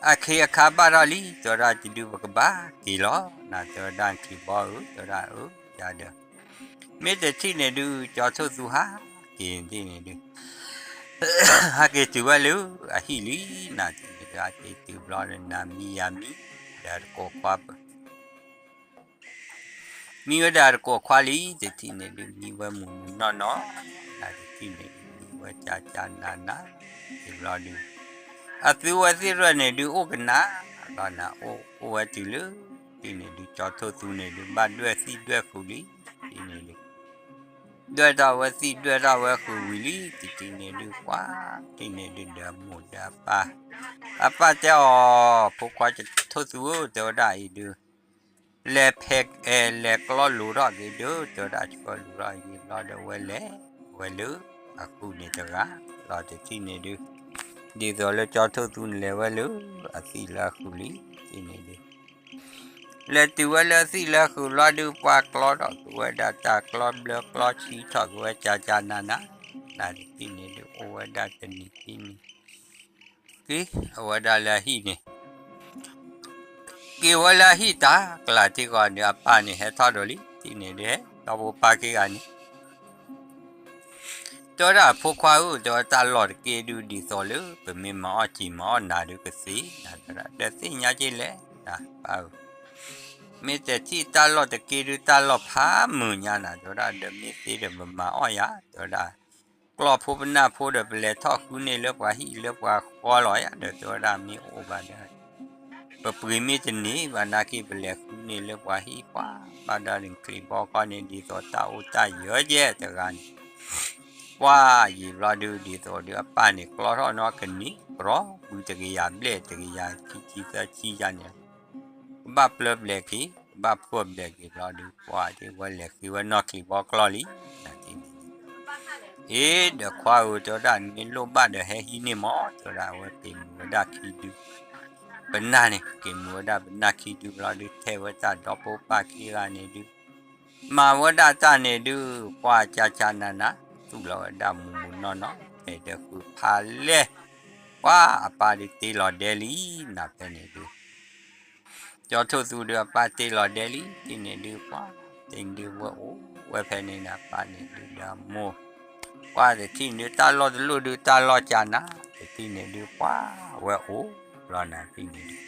အခ့အခါဘၣ်ထီၣ်လံ တဲဝဲဒၣ် တဒုးပကဘၣ်က့ၤလီၤ နၤ တဲဝဲဒၣ် ချံးဘီဧၢ တဲဝဲဒၣ် အၢ ယၤဒီး မ့ၢ်တထံၣ်န့ၣ်ဒုး ကၠီထိၣ်သူဟးက့ၤန့ၣ်ဒုး ဟးက့ၤတုၤဝဲလၢအဟံၣ်လံ နၤ တထံၣ်န့ၣ်ဒုး ဟးက့ၤတုၤဘျီဒီး နၤမံယၤမံ ဒီးတကိးခွါ မံဝဲဒၣ်တကိးခွါလံ တထံၣ်န့ၣ်ဒုး မံဝဲမုာ်မုာ်နီၢ်နီၢ် နၤ တထံၣ်န့ၣ်ဒုး မံဝဲကၠးကၠးနးနး ဘျီဒုး အသုဝဲသ့ၣ်ရဲၣ်န့ၣ်ဒုး အိၣ်ကနၣ် ဘျီနၤ အိၣ်အိၣ်ဝဲတုၤလၢ တထံၣ်န့ၣ်ဒုး ကၠီထိၣ်သူန့ၣ်ဒုး ဘၣ်ဒွဲၣ်သံၣ်ဒွဲၣ်ဃုာ်လံ တထံၣ်န့ၣ်ဒုး ဒွဲၣ်ထီၣ်ဝဲသံၣ်ဒွဲၣ်ထီၣ်ဝဲဃုာ်ဝံၤလံ တထံၣ်န့ၣ်ဒုး ပှၤ တထံၣ်န့ၣ်ဒုး ဒီးမိၢ်ဒီးအပၢ် အပၢ်တဲအီၤ ဖိခွါကၠီထိၣ်သူဧၢ တဲဝဲဒၣ်အံၤဒုး လဲၤဖဲ လဲၤကျီလိာ်ထီၣ်က့ၤဒုး တဲဝဲဒၣ် ဆှၢလိာ်ထီၣ်က့ၤဘျီဒီး ဝဲလဲၤဝဲလၢအဃုာ်န့ၣ်တဂၤ လီၤ တထံၣ်န့ၣ်ဒုး ဒ်သိးလၢကၠီထိၣ်သူန့ၣ် လဲၤဝဲလၢအသံၣ်လၢအဃုာ်လံ တထံၣ်န့ၣ်ဒုး လဲၤတုၤဝဲလၢအသံၣ်လၢအဃုာ်လီၤဒုး ပှၤကျီထီၣ်က့ၤဝဲဒၣ်တၢ်ကျီဘျၢကျီဆံထီၣ်က့ၤဝဲ ကၠးကၠးနးနး နၤတထံၣ်န့ၣ်ဒုး အိၣ်ဝဲဒၣ်တနံၤခံနံၤ က့ၤအဝဲဒၣ်လၢအဟံၣ်န့ၣ် က့ၤဝဲလၢအဟံၣ်တၢ်ကျါထံဂီၤန့ၣ် အပၢ်န့ၣ်ဟဲထီၣ်ဒီးလံ တထံၣ်န့ၣ်ဒုး ဟဲ ဒီဖိပၢ်ခံဂၤန့ၣ် တဲဝဲဒၣ် ဖိခွါဧၢ တဲဝဲ တၢ်လီၢ်တက့ၢ်ဒုး ဒ်သိးလၢ ပမ့ၢ်မၤအီၣ်စံာ်မၤအီၣ်နၤဒုးကသ့ နၤတဲဝဲဒၣ် ဒီးသ့ၣ်ညါက့ၤလဲၣ် နၤပၢ်ဧၢ မ့ၢ်တထံၣ်တၢ်လီၢ်တက့ၢ်ဒုး တၢ်လီၢ်ဖးမုာ်ညါ နၤတဲဝဲဒၣ် ဒီးမ့ၢ်သ့ဒီးပမၤအီၣ်ယၤ တဲဝဲဒၣ် ကျီၢ်ဖိပနၢ်ဖိဒီး ပလဲၤထီၣ်ဃုန့ၢ်လၢပှၤဟံၣ်လၢပှၤဃီလီၤယၤ ဒီးတဲဝဲဒၣ် မ့ၢ်အိၣ်ဘၣ်ဒီး ပပှ့ၤမ့ၢ်တန့ၢ်ဘၣ်နာ်က့ ပလဲၤဃုန့ၢ်လၢပှၤဟံၣ်ပှၤ ဘၣ်ဒီးန့ၣ် ချံးဘီခီန့ၣ် ဒ်သိးတၢ်အိၣ်တၢ်ယၢၤကဲတဂၤန့ၣ် ပှၤယံာ်ဘျီဒုး ဒ်သိးဒုး အပၢ်န့ၣ် ကျီထီၣ်နီတနံၤ ပြီဘုတကယၤဘျဲၣ် တကယၤခံဆံသၢဆံယၤန့ၣ် ကဘၣ်ပျၢၤဘျဲးက့ၤ ကဘၣ်ဖှီၣ်ဘျဲးက့ၤဘျီဒုး ပှၤဒုး ဝဲလဲၤဃ့ဝဲနီၢ်ချံးဘီကျီၢ်လံ နၤတထံၣ်န့ၣ် အ့ ဒီးခွါဧၢ တဲဝဲဒၣ် နမ့ၢ်လိၣ်ဘၣ်ဒီးဟဲဟံးန့ၢ်မး တဲဝဲဒၣ် အဝဲက့ၤမုာ်ဝဲဒၣ်ခံဒု ပနၢ်န့ၣ် က့ၤမုာ်ဝဲဒၣ်ပနၢ်ခံဒုဘျီဒုး ထဲဝဲတၢ်ဒီဖိပၢ်ခံဂၤန့ၣ်ဒုး မၤဝဲဒၣ်တၢ်န့ၣ်ဒုး ပှၤကၠးကၠးနးနး သူၣ်လီၤဝဲဒၣ်မုာ်မုာ်နီၢ်နီၢ် ဖဲဒီးဃုဖးလဲၢ် ပှၤအပၢ်ဒုးတ့လီၤဒဲလံ နၤဖဲန့ၣ်ဒုး ကၠီထိၣ်သူဒုး အပၢ်တ့လီၤဒဲလံ တထံၣ်န့ၣ်ဒုး ပှၤတထံၣ်န့ၣ်ဒုး ဝဲအိၣ်ဝဲဖဲန့ၣ် နၤပၢ်န့ၣ်ဒုး ဒီးမိၢ် ပှၤတထံၣ်န့ၣ်ဒုး တၢ်လီၢ်တလိၣ်ဒုး တၢ်လီၢ်ကၠးနၤ တထံၣ်န့ၣ်ဒုး ပှၤဝဲအိၣ်ဘျီနၤ တထံၣ်န့ၣ်ဒုး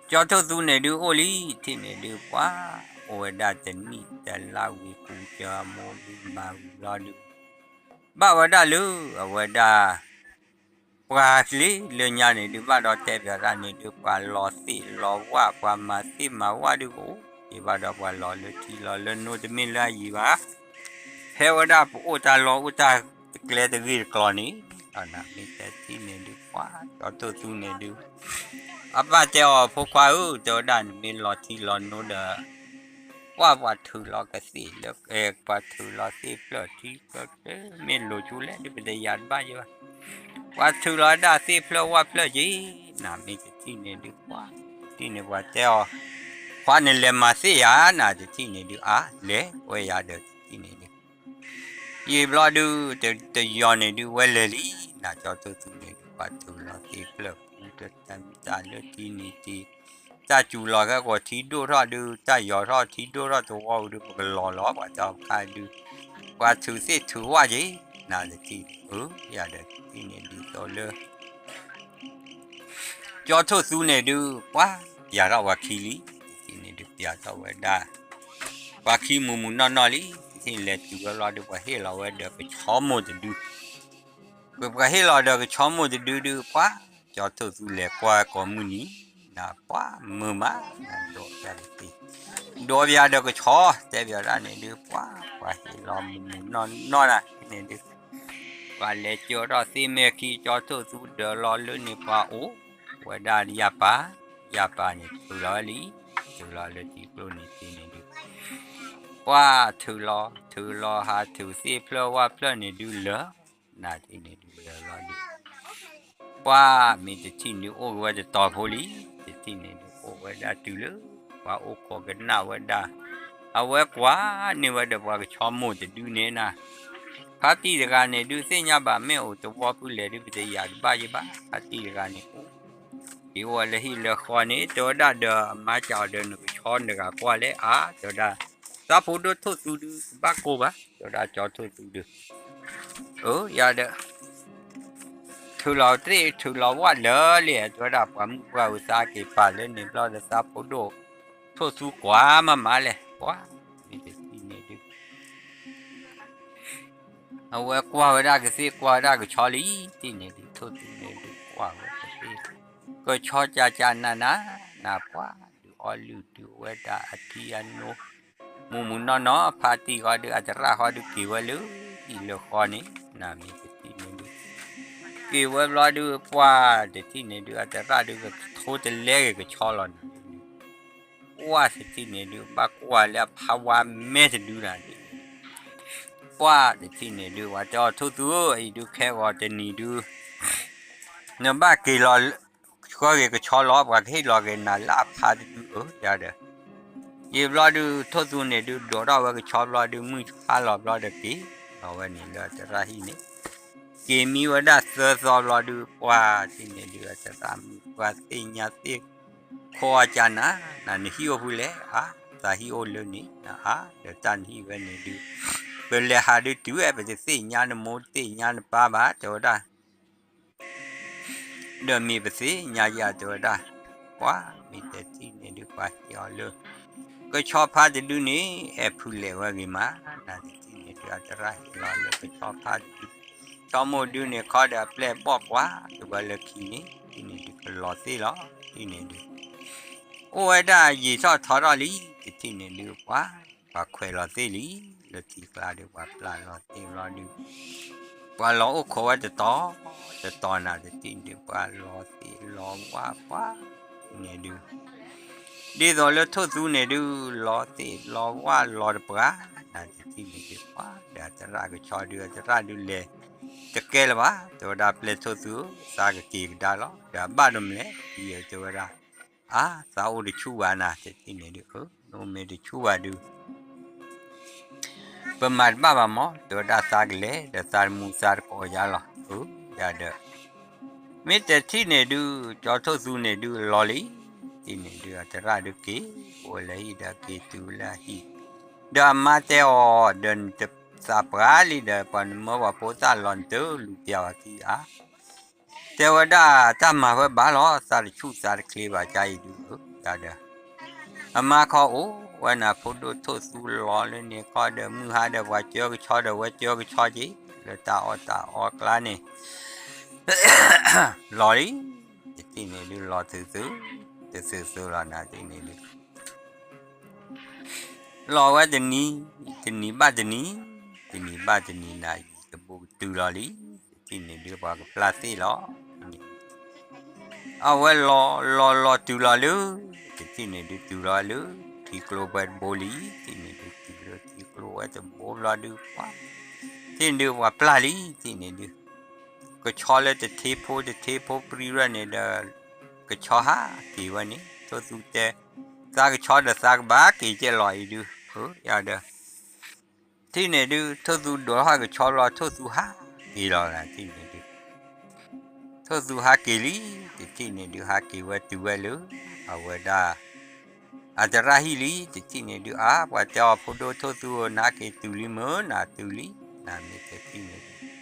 ကၠီထိၣ်သူန့ၣ်ဒုး အိၣ်လံ တထံၣ်န့ၣ်ဒုး ပှၤ အိၣ်ဝဲဒၣ်တနံၣ်တလါဝံၤ ကူကၢမိၢ်ဒုး မၤဝံၤဘျီဒုး ဘၣ်ဝဲဒၣ်လၢ အဝဲဒၣ် ပှၤလၢလၢညါန့ၣ်ဒုး ဘၣ်ဒီးတဲပၠးတၢ်န့ၣ်ဒုး ပှၤလီၤသ့ၣ်လီၤဝၣ် ပှၤမၤသ့ၣ်မၤဝၣ်ဒုးကအိၣ်က့ၤဘၣ်ဒီး ပှၤလီၤလၢထံလီၤလၢနိတမ့ၢ်လၢအယံၤဘၣ် ဖဲဝဲဒၣ်ပအိၣ်တၢ်လီၢ်အိၣ်တၢ်ကျဲတဂ့ၢ်တကျိၤန့ၣ် မ့ၢ်တဲတထံၣ်န့ၣ်ဒုး ပှၤကၠီထိၣ်သူန့ၣ်ဒုး အပၢ်တဲအီၤ ဖိခွါဧၢ တဲဝဲဒၣ် နမ့ၢ်လီၤထံလီၤနိဒီး ပှၤပှၤထုးလီၤကသ့ၣ်လၢ ပှၤထုးလီၤသ့ၣ်ဖျၢၣ်ထံဖျၢၣ် မ့ၢ်လိၤဆူလဲၣ်ဒုး ပတယၤတဘၣ်ယဲဘၣ် ပှၤထုးလီၤဒၣ်သ့ၣ်ဖျၢၣ်ဝၣ်ဖျၢၣ်က့ၤ နၤမ့ၢ်တထံၣ်န့ၣ်ဒုး ပှၤတထံၣ်န့ၣ် ပှၤတဲအီၤ ခွါန့ၣ်လဲၤမၤသ့ၣ်ယၤ နၤတထံၣ်န့ၣ်ဒုး အါ လဲၤဝဲယၤဒီးတထံၣ်န့ၣ်ဒုး ယံာ်ဘျီဒုး တယီၤန့ၣ်ဒုး ဝဲလဲၤလံ နၤကၠီထိၣ်သူန့ၣ်ဒုး ပှၤထုးလီၤသ့ၣ်ဖျၢၣ်ပူၤတတၢ်မံတၢ်လၢထံန့ၣ်တံၢ် တၢ်စူၤလီၤခဲကိာ်ထံဒိၣ်ထီၣ်ဒုး တၢ်ယီၤထီၣ်ထံဒိၣ်ထီၣ်သဝီပူၤဒုး ပကလီၤလီၤ ပှၤတၢ်ခါဒုး ပှၤထုးသ့ၣ်ထုးဝၣ်က့ၤ နၤတထံၣ် အၢ ယၤဒီးတထံၣ်န့ၣ်ဒုးသိးလၢ ကၠီထိၣ်သူန့ၣ်ဒုး ပှၤပျးထီၣ်ပှၤခံလံ တထံၣ်န့ၣ်ဒုးပျးထီၣ်ဝဲဒၣ် ပှၤခံမုာ်မုာ်နီၢ်နီၢ်လံ တထံၣ်န့ၣ်လဲၤတုၤဝဲလီၤဒုး ပှၤဟ့ၣ်လီၤဝဲဒီးကဆီမိၢ်တဒု ပှၤဟ့ၣ်လီၤဒီးကဆီမိၢ်တဒုဒုး ပှၤကၠီထိၣ်သူလဲၤကွၢ်ကိးမုၢ်နံၤ နၤပှၤမုာ်မး နၤဒီးပျးတသ့ ဒီးပျးဒီးကဆီ တဲပျးတၢ်န့ၣ်ဒုး ပှၤပှၤဟ့ၣ်လီၤမုာ်မုာ်နီၢ်နီၢ်နၤန့ၣ်ဒုး ပှၤလဲၤကၢထီၣ်သ့ၣ်မဲာ်ခံ ကၠီထိၣ်သူဒၢးလီၤလၢန့ၣ် ပှၤအိၣ်ဝဲဒၣ်ယၤပၤ ယၤပၤန့ၣ် ထုးလီၤဝဲလံ ထုးလီၤလၢထံကျိန့ၣ်တ့ၢ်န့ၣ်ဒုး ပှၢ်ထုးလီၤ ထုးလီၤဟးထုးသ့ၣ်ဖျၢၣ်ဝၣ်ဖျၢၣ်န့ၣ်ဒုးလၢာ်, နၤတထံၣ်န့ၣ်ဒုးလၢာ်လီၤဒုး, ပှၢ်မ့ၢ်တထံၣ်န့ၣ်အိၣ်က့ၤဝဲတတီၤဖိလံ, တထံၣ်န့ၣ်ဒုးအိၣ်ဝဲဒၣ်တုၤလၢ ပှၤအိၣ်ခိးကနၣ်ဝဲဒၣ်, အဝဲကွၢ်န့ၢ်ဝဲဒီးပှၤကဆီမိၢ်တဒုန့ၣ်နၤ, ဖါတံၢ်တဂၤန့ၣ်ဒုးသ့ၣ်ညါဘၣ်မ့ၢ်အိၣ်တဝီဖုလဲၣ်ဒုး ပတယၤတဘၣ်ယဘၣ်, ဖါတံၢ်တဂၤန့ၣ်အိၣ် က့ၤအိၣ်ဝဲလၢဟံၣ်လၢဃီန့ၣ် တဲဝဲဒၣ်ဒီးအမါစံးအီၤဒီးနကဆီတဂၤကွၢ်လဲၣ်အါ တဲဝဲဒၣ်, သးဖိဒိၣ်ထိၣ်သူဒုး တဘၣ်ကိၢ်ဘၣ် တဲဝဲဒၣ်ကၠီထိၣ်သူဒုး, အၢ ယၤဒီး ထုးလီၤသ့ၣ်ထုးလီၤဝၣ်လၢာ်လံ တဲဝဲဒၣ် ပှၤမုၣ်ပှၢ်ဝံၤသးက့ၤပာ်လၢန့ၣ်ဘျီဒီးသးဖိဒိၣ်ထိၣ်သူကွၢ်မးမးလဲၣ် ပှၢ်မ့ၢ်တထံၣ်န့ၣ်ဒုး အဝဲကွၢ်ဝဲဒၣ်ကသ့ၣ်ကွၢ်ဝဲဒၣ်ကဆီလံ, တထံၣ်န့ၣ်ဒုး ထိၣ်သူန့ၣ်ဒုးကွၢ်ဝဲကသ့ၣ်, ကဆီကၢ်ကၢ်နးနး, နၤပှၢ်ဒုးအီလုၢ်ဒုးဝဲဒၣ်အထံအနိ, မုၢ်မုၢ်နီၢ်နီၢ် ဖါတံၢ်ဃီဒုး အသရၣ်ဃီဒုးက့ၤဝဲလၢဟံၣ်လၢဃီန့ၣ် နၤမ့ၢ်တထံၣ်န့ၣ်ဒုး က့ၤဝဲဘျီဒုး ပှၢ်တထံၣ်န့ၣ်ဒုး အသရၣ်ဒုးကထိတလဲဂ့ၤကဆီလီၤနၤ ပှၢ်တထံၣ်န့ၣ်ဒုး ဘၣ်ကွၢ်လၢအဖးဝါမဲာ်တဒုနၤဒုး, ပှၢ်တထံၣ်န့ၣ်ဒုး ပှၤတဲအီၤထိၣ်သူဧၢ အံၤဒုးခဲဂီၤတနံၤဒုး နဘၣ်က့ၤလီၤ ဃၢဂ့ၤကဆီလီၤ ပှၤကဟ့ၣ်လီၤက့ၤနၤလၢအဖးတဒုအၢ ယၤဒီး, ယံာ်ဘျီဒုး ထိၣ်သူန့ၣ်ဒုး ဒိးထီၣ်ဝဲကဆီဘျီဒုး မုၢ်ဖးလီၤဘျီဒီးက့ၤလီၤဝဲန့ၣ်လၢအသရၣ်ဟံၣ်န့ၣ်, က့ၤမံဝဲဒၣ်သၢသီဘျီဒုး ပှၢ်တထံၣ်န့ၣ်ဒုး အသရၣ်မုၣ်ပှၢ်သ့ၣ်ညါသ့ၣ် ခိးအီၤကၢ်နၤ, နၤနဟံၣ်အိၣ်ဖဲလဲၣ်ဧါ, သးဟံၣ်အိၣ်လၢန့ၣ် နအါ ဒီးတၢ်နဟံၣ်ဝဲန့ၣ်ဒုး, ပလဲၤဟးဒုးတုၤဝဲ ပတသ့ၣ်ညါနမိၢ်တသ့ၣ်ညါနပၢ်ဘၣ် တဲဝဲဒၣ် ဒီးမ့ၢ်ပသ့ၣ်ညါယၤတဲဝဲဒၣ်, ပှၤမ့ၢ်တထံၣ်န့ၣ်ဒုး ပှၤဟ့ၣ်အီၤလၢ ကဆီဖါတဒုန့ၣ် အဲၣ်ဖုလဲၣ်ဝဲဂ့ၤမး, နၤတထံၣ်န့ၣ်ဒုး အသရၣ်ဟ့ၣ်လီၤလၢကဆီဖါတဒု, ကဆီမိၢ်ဒုန့ၣ်ခီဒီးအပျဲၢ်ဘီၣ်ပှၤ တဝဲလၢခံန့ၣ် တထံၣ်န့ၣ်ဒုး ကလီၤသ့ၣ်လီၤ တထံၣ်န့ၣ်ဒုး အိၣ်ဝဲဒၣ်ယံာ်ထီၣ်ထီထီၣ်လံ တထံၣ်န့ၣ်ဒုး ပှၤ ပှၤခွဲးလီၤသ့ၣ်လံ, လၢထံကျါဒုး ပှၤပျၢ်လီၤသ့ၣ်ဘျီဒုး ပှၤလီၤအိၣ်ခိးဝဲတတီၤ, တတီၤနၤတထံၣ်န့ၣ်ဒုး ပှၤလီၤသ့ၣ်လီၤဝၣ်ပှၤန့ၣ်ဒုး ဒ်သိးလၢထိၣ်သူန့ၣ်ဒုး လီၤသ့ၣ်လီၤဝၣ်လီၤတပှၤ, နၤတထံၣ်န့ၣ်ဒုး ပှၤဒီးအသရၣ်ကဆီဒုး အသရၣ်ဒုးလဲၤ တကဲလၢၤဘၣ် တဲဝဲဒၣ် ပျဲၢ်ထိၣ်သူဧၢ သးကက့ၤကဒါလီၤ ဒီးအဘၣ်ဒိၣ်မလဲၣ် ဒ်အတဲဝဲဒၣ်, အါ သးအိၣ်တဆူၣ်ဘၣ်နၤ တထံၣ်န့ၣ်ဒုး အၢ နအိၣ်မ့ၢ်တဆူၣ်ဘၣ်ဒုး ပမၤတဘၣ်ဘၣ်မး တဲဝဲဒၣ်သးကလဲၤ ဒီးသးတမူသးတကိးယၤလီၤ အၢ ယၤဒီး မ့ၢ်တထံၣ်န့ၣ်ဒုး ကၠီထိၣ်သူန့ၣ်ဒုးလီၤလံ, တထံၣ်န့ၣ်ဒုး အသရၣ်ဒုးက့ၤ အိၣ်ဝဲလၢဟံၣ်ဒီးက့ၤတုၤလၢအဟံၣ်, ဒီးအမါတဲအီၤ ဒီးနတသးပှၢ်လံဒီး ပှၤနမၢပှၤဖိသၣ်လီၤနတလူၤပျၢ်ဘၣ်ခံဧါ တဲဝဲဒၣ်တၢ်မၤဝဲဘၣ်လီၤ သးတဆူၣ်သးတချ့ဘၣ် ကါအံၤဒုး ယၤဒီး အမါခီအိၣ်ဝဲနၤ ဖိဒိၣ်ထိၣ်သူလီၤလၢန့ၣ်ခီဒီး မုၢ်ဟါဒီးပှၤကၢကဆီဒီးဝဲကၢကဆီက့ၤ လၢတၢ်အီၣ်တၢ်အီကျါန့ၣ် လီၤလံ, တထံၣ်န့ၣ်ဒုး လီၤသုသု, တသုသုလီၤနၤတထံၣ်န့ၣ်ဒုး လီၤဝဲတနံၤ, တနံၤဘၣ်တနံၤ, တနံၤဘၣ်တနံၤနၤ ယံာ်တဘိကတုၤလီၤလံ, တထံၣ်န့ၣ်ဒုး ပှၤကပျၢ်သ့ၣ်လီၤ အဝဲလီၤလီၤလီၤတုၤလီၤလၢ, တထံၣ်န့ၣ်ဒုးတုၤလီၤလၢ ထံကျိဝဲတဘိလံ, တထံၣ်န့ၣ်ဒုးတုၤလၢထံကျိဝဲတဘိဘျီဒုး ပှၤ, တထံၣ်န့ၣ်ဒုး ပှၤပျၢ်လံတထံၣ်န့ၣ်ဒုး, ကဆီလၢတထ့ဖိတထ့ဖိပြံဝဲန့ၣ်ဒီး ကဆီဟးက့ၤဝဲန့ၣ် ထိၣ်သူတဲ, သးကဆီဒီးသးကဘၣ်က့ၤကဲလီၤအံၤဒုး, ယၤဒီး တထံၣ်န့ၣ်ဒုး ထိၣ်သူဒိးထီၣ်ကဆီလီၤ ထိၣ်သူဟးက့ၤလီၤနၤတထံၣ်န့ၣ်ဒုး ထိၣ်သူဟးက့ၤလံ, တထံၣ်န့ၣ်ဒုး ဟးက့ၤဝဲတုၤဝဲလၢ အဝဲဒၣ် အသရၣ်ဟံၣ်လံ, တထံၣ်န့ၣ်ဒုး အါ ပှၤတဲအီၤဖိဒိၣ်ထိၣ်သူဧၢ နဟးက့ၤတုၤလံမ့ၢ် နၤတုၤလံ, နၤမ့ၢ်တထံၣ်န့ၣ်ဒုး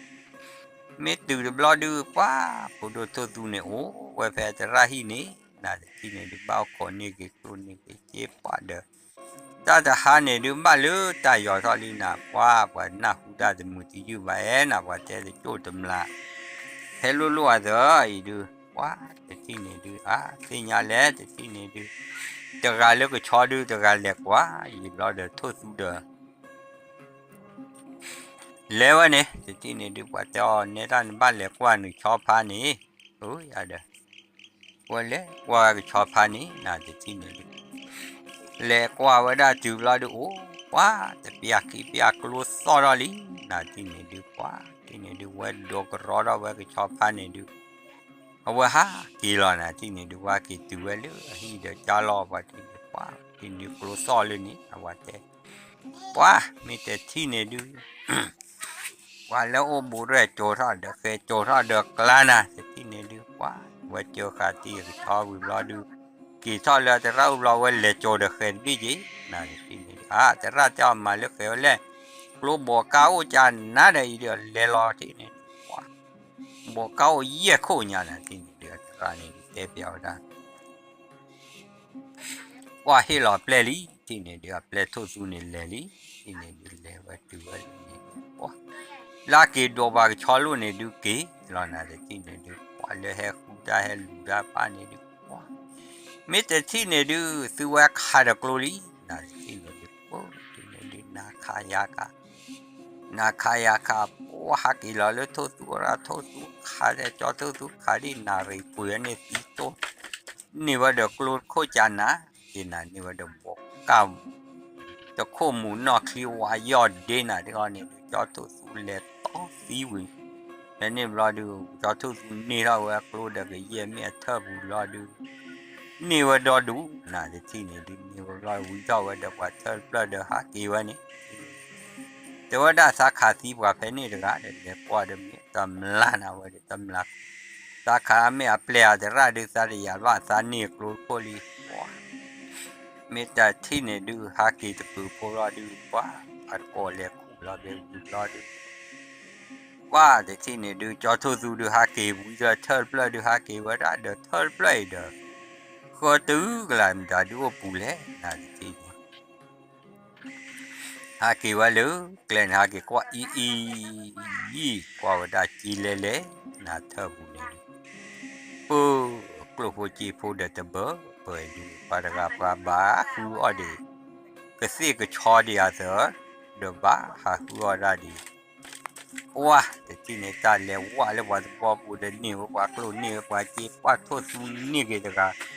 မ့ၢ်တုၤတဘျီဒုး ပှၤ ဖိဒိၣ်ထိၣ်သူန့ၣ် အိၣ်ဝဲဖဲအသရၣ်ဟံၣ်န့ၣ်, နၤတထံၣ်န့ၣ်ဒုး ဘၣ်အိၣ်ခိးန့ၢ်က့ၤကျိၣ်န့ၢ်က့ၤစ့ပှၤဒီး တၢ်တဟါန့ၣ်ဒုး ဘၣ်လၢတၢ်ယီၤထီၣ်လံနၤ ပှၤ ပှၤနၢ်ဟူတၢ်တမုာ်တယုၢ်ဘၣ်အဲၣ်နၤ ပှၤတဲတကၠိၣ်တမျး ဟဲလိၣ်လိၣ်အသးအံၤဒုး ပှၤ တထံၣ်န့ၣ်ဒုး အါ သ့ၣ်ညါလဲၣ် တထံၣ်န့ၣ်ဒုး တဂၤလၢကဆီဒုး တဂၤလဲၤကွၢ် ယံာ်ဘျီဒီးထိၣ်သူဒီး လဲၤဝဲန့ၣ် တထံၣ်န့ၣ်ဒုး ပှၤတဲအီၤ နဲဒၣ်နဘၣ်လဲၤကွၢ်နဆီဖါန့ၣ်, အိ ယၤဒီး ဝဲလဲၤကွၢ်ကဆီဖါန့ၣ် နၤတထံၣ်န့ၣ်ဒုး လဲၤကွၢ်ဝဲဒၣ်တုၤဘျီဒုး အိၣ် ပှၤတပျၢ်ခံပျၢ်ကျိသီၣ်ထီၣ်လံ, နၤတထံၣ်န့ၣ်ဒုး ပှၤတထံၣ်န့ၣ်ဒုး ဝဲဒိးကရီထီၣ်ဝဲကဆီဖါန့ၣ်ဒုး အဝဲဟးက့ၤလီၤ နၤတထံၣ်န့ၣ်ဒုး ဝဲက့ၤတုၤဝဲလၢအဟံၣ်ဒီးကၢ်လီၤ ပှၤတထံၣ်န့ၣ် ပှၤတထံၣ်န့ၣ်ဒုးကျိသီၣ်လၢန့ၣ် အဝဲတဲ ပှၤမ့ၢ်တထံၣ်န့ၣ်ဒုး ပှၤလၢအိၣ်ဘူးရဲၣ်ကၠိထီၣ်ဒီးဃဲကၠိထီၣ်ဒီးကျါနၤ တထံၣ်န့ၣ်ဒုး ပှၤဝဲကၢဃာ်တံၢ်ကဆီဝံၤဘျီဒုး က့ၤထီၣ်လၢသရၣ်အိၣ်ဘျီဝဲလဲၤကၠိဒီးဃဲတဘ့ၣ်က့ၤ နၤတထံၣ်န့ၣ်ဒုး အါ သရၣ်တဲအီၤမၤလၢဃဲဝဲလဲၣ် ကျိဘိးကၢ်အိၣ်ကၢ်နၤဒီးအံၤဒီးလဲၤလီၤတထံၣ်န့ၣ် ပှၤ ဘိးကၢ်အိၣ်ယဲၢ်ခိၣ်ညါနၤတထံၣ်န့ၣ်ဒုး အသရၣ်န့ၣ်ဒုးတဲပျးဝဲဒၣ် ပှၤဟ့ၣ်လီၤပျဲၢ်လံ တထံၣ်န့ၣ်ဒုး အပျဲၢ်ထိၣ်သူန့ၣ်လဲၤလံ တထံၣ်န့ၣ်ဒုးလဲၤဝဲတုၤဝဲလၢန့ၣ် ပှၤ လၢက့ၤဒိးပှၤကဆီလိၣ်န့ၣ်ဒုးက့ၤလီၤ နၤတထံၣ်န့ၣ်ဒုး ပှၤလၢဟဲဃုတၢ်ဟဲလူၤတၢ်ပၢ်န့ၣ်ဒုး ပှၤ မ့ၢ်တထံၣ်န့ၣ်ဒုး သုဝဲခးဒီးကျိလံ နၤတထံၣ်န့ၣ်ဒုး ပှၤတထံၣ်န့ၣ်ဒုး နၤခးယၤခး နၤခးယၤခး ပှၤဟးက့ၤလီၤလၢထိၣ်သူအရၢ ထိၣ်သူခးဒီး ကၠီထိၣ်သူခးဒ်နၣ်ရံၣ်ကွံာ်ဝဲန့ၣ်သံတိၢ် န့ၢ်ဝဲဒီးကျိတခိၣ်ကၢ်နၤ က့ၤနၤန့ၢ်ဝဲဒီးဘိးကၢ် တခိၣ်မူးနီၢ်ချံဝါယီၢ်ဒ့နၤ ဒ်အံၤန့ၣ်ဒုး ကၠီထိၣ်သူလဲၤတီသံဝံၤ ဖဲန့ၣ်ဘျီဒုး ကၠီထိၣ်သူန့ၢ်ထီၣ်ဝဲကျိဒီးကယဲၢ်မ့ၢ်အထၢၣ်ပူၤလီၤဒုး န့ၢ်ဝဲဒီဒူၣ် နၤတထံၣ်န့ၣ်ဒုး န့ၢ်ဝဲဘျီဝံထီၣ်ဝဲဒီးပှၤထၢၣ်တဖျၢၣ်ဒီးဟးက့ၤဝဲန့ၣ် တဲဝဲဒၣ်သးခးသံပှၤဖဲန့ၣ်တဂၤဒီး လဲၤကွၢ်ဒီးမ့ၢ်တမျၢ်နၤဝဲဒီးတမျၢ် သးခးမ့ၢ်အပျဲၢ်အသရၣ်ဒုး သးတယာ်ဘၣ်သးန့ၢ်ကျိတခိၣ်လံ ပှၤ မ့ၢ်တထံၣ်န့ၣ်ဒုး ဟးက့ၤတကုာ်ဖိလီၤဒုး ပှၤ အတကိးလဲၤခူၣ်လီၤဘဲဝံၤဘျီဒုး ပှၤတထံၣ်န့ၣ်ဒုး ကၠီထိၣ်သူဒုးဟးက့ၤဝံဒီးထၢၣ်တဖျၢၣ်ဒုးဟးက့ၤဝဲဒၣ်ဒီးထၢၣ်တဖျၢၣ်အံၤဒီး ဃၢတုၤကလၤမတၤဒုးအိၣ်ပူၤလဲၣ် နၤတထံၣ်န့ၣ် ဟးက့ၤဝဲလၢ ကျဲန့ၣ် ဟးက့ၤကွၢ်အံၤအံၤ ကွၢ်ဝဲဒၣ်က့လဲၤလဲၤ နၤထၢၣ်ပူၤန့ၣ်ဒုး ပၢ ကျိၣ်ဖိက့ဖိဒီးတဘၢပၢၢ်အံၤဒုး ပှၤတဂၤပှၤဘၣ်ဃုအီၣ်ဒံး ကသ့ၣ်ကဆီဒံးအသး ဒီးဘၣ်ဟးဃုအီၣ်ဒၣ်ဒံး ပှၤတထံၣ်န့ၣ်တၢ်လဲၤဝးလၢပှၤသဝီပူၤဒီးန့ၢ်ဝဲပှၤကျိၣ်န့ၢ်ဝဲပှၤက့ ပှၤထိၣ်သူန့ၢ်က့ၤတဂၤ ပျီ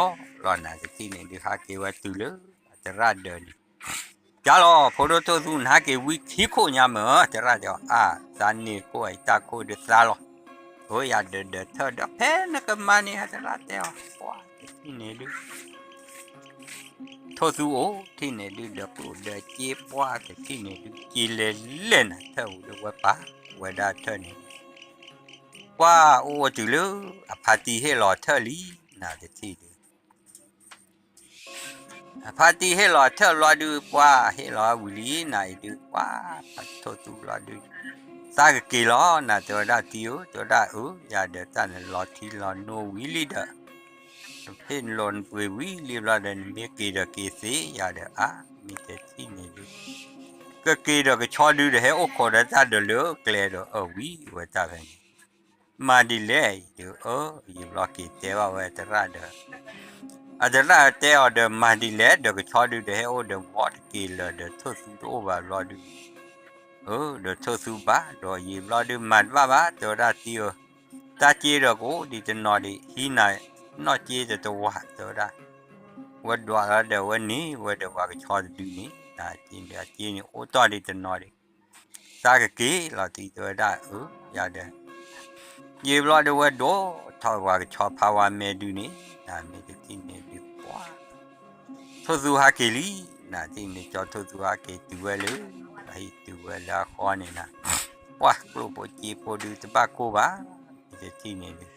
ပျီလီၤ နၤတထံၣ်န့ၣ်ဒုးဟးက့ၤဝဲတုၤလၢ အသရၣ်ဒၢးန့ၣ် ကၢ်လီၤ ဖိဒိၣ်ထိၣ်သူနဟးက့ၤဝံခံခိၣ်ညါမ့ၢ် သရၣ်တဲအီၤ အါ သးန့ၢ်ခိၣ်အံၤတၢ်ခိၣ်ဒုးသါလီၤ အိၣ်ယၤဒၢးဒၢးထၢၣ်ဒီး ဖဲနကမၤန့ၣ် သရၣ်တဲအီၤ ပှၤတထံၣ်န့ၣ်ဒုး ထိၣ်သူအိၣ်ထံၣ်န့ၣ်ဒုး ဒီးကျိၣ်ဒီးစ့ပှၢ်တထံၣ်န့ၣ်ဒုး က့လဲၤလဲၤနၤထၢၣ်ပူၤဒုး ဝဲပာ်ဝဲဒၣ်ထၢၣ်န့ၣ် ပှၤအိၣ်အိၣ်တုၤလၢ အဖါတံၢ်ဟ့ၣ်လီၤထၢၣ်လံ နၤတထံၣ်ဒုး အဖါတံၢ်ဟ့ၣ်လီၤထၢၣ်လီၤဒုး ပှၤဟ့ၣ်လီၤဝံၤလံ နၤအံၤဒုး ပှၤဖါထိၣ်သူလီၤဒုး သးကက့ၤလီၤ နၤတဲဝဲဒၣ်တံၢ်ဧၢ တဲဝဲဒၣ်အၢ ယၤဒီးတၢ်နလီၤထံလီၤနိဝံၤလံဒီး ဟ့ၣ်နလိာ်နပှ့ၤဝံၤလံဘျီဒီး နမ့ၢ်က့ၤဒီးက့ၤသ့ ယၤဒီးအါ မ့ၢ်တထံၣ်န့ၣ်ဒုး ကက့ၤဒီးကဆီဒုးဒီးဟဲအိၣ်ခိးဒီးတၢ်ဒီးလၢကျဲဒီးအၢဝံၤဝဲတၢ်ဖဲန့ၣ် မၤဒ်လဲၣ်အံၤဒုး အၢ ယံာ်ဘျီက့ၤတဲဘၣ်ဝဲသရၣ်ဒီး အသရၣ်တဲအီၤဒီးမၤဒ်လဲၣ် ဒီးကဆီဒုးဒီးဟဲအိၣ်ဒီးဝီတက့ၤလၢာ်ဒီးထိၣ်သူတအိၣ်ဘၣ်ဘျီဒုး အၢ ဒီးထိၣ်သူဘၣ် ဒီးယံာ်ဘျီဒုးမၤတဘၣ်ဘၣ် တဲဝဲဒၣ်တံၢ်ဧၢ တၢ်စ့ဒီးကအိၣ်ဒံးတနီၤဒံး ဟံးနၤနီၢ်စ့တတဝၤ တဲဝဲဒၣ် ဝဲဒွးလီၤဒီးဝဲန့ၣ် ဝဲဒီးပှၤကဆီတဒုန့ၣ် နၤစ့န့ၣ် အစ့န့ၣ်အိၣ်တီၢ်ဒံးတနီၤဒံး သးကက့ၤလီၤတံၢ်တဲဝဲဒၣ်အၢ ယၤဒီး ယံာ်ဘျီဒုးဝဲဒိးထီၣ်ပှၤကဆီဖါဝါမဲဒုးန့ၣ် နၤမ့ၢ်တထံၣ်န့ၣ်ဒုးပှၤ ထိၣ်သူဟးက့ၤလံ နၤတထံၣ်န့ၣ် ကၠီထိၣ်သူဟးက့ၤတုၤဝဲလၢ အဟံၣ်တုၤဝဲလၢအဃီန့ၣ်နၤ ပှၤကျိၣ်ဖိစ့ဖိဒုးတဘၣ်ကိၢ်ဘၣ် မ့ၢ်တထံၣ်န့ၣ်ဒုး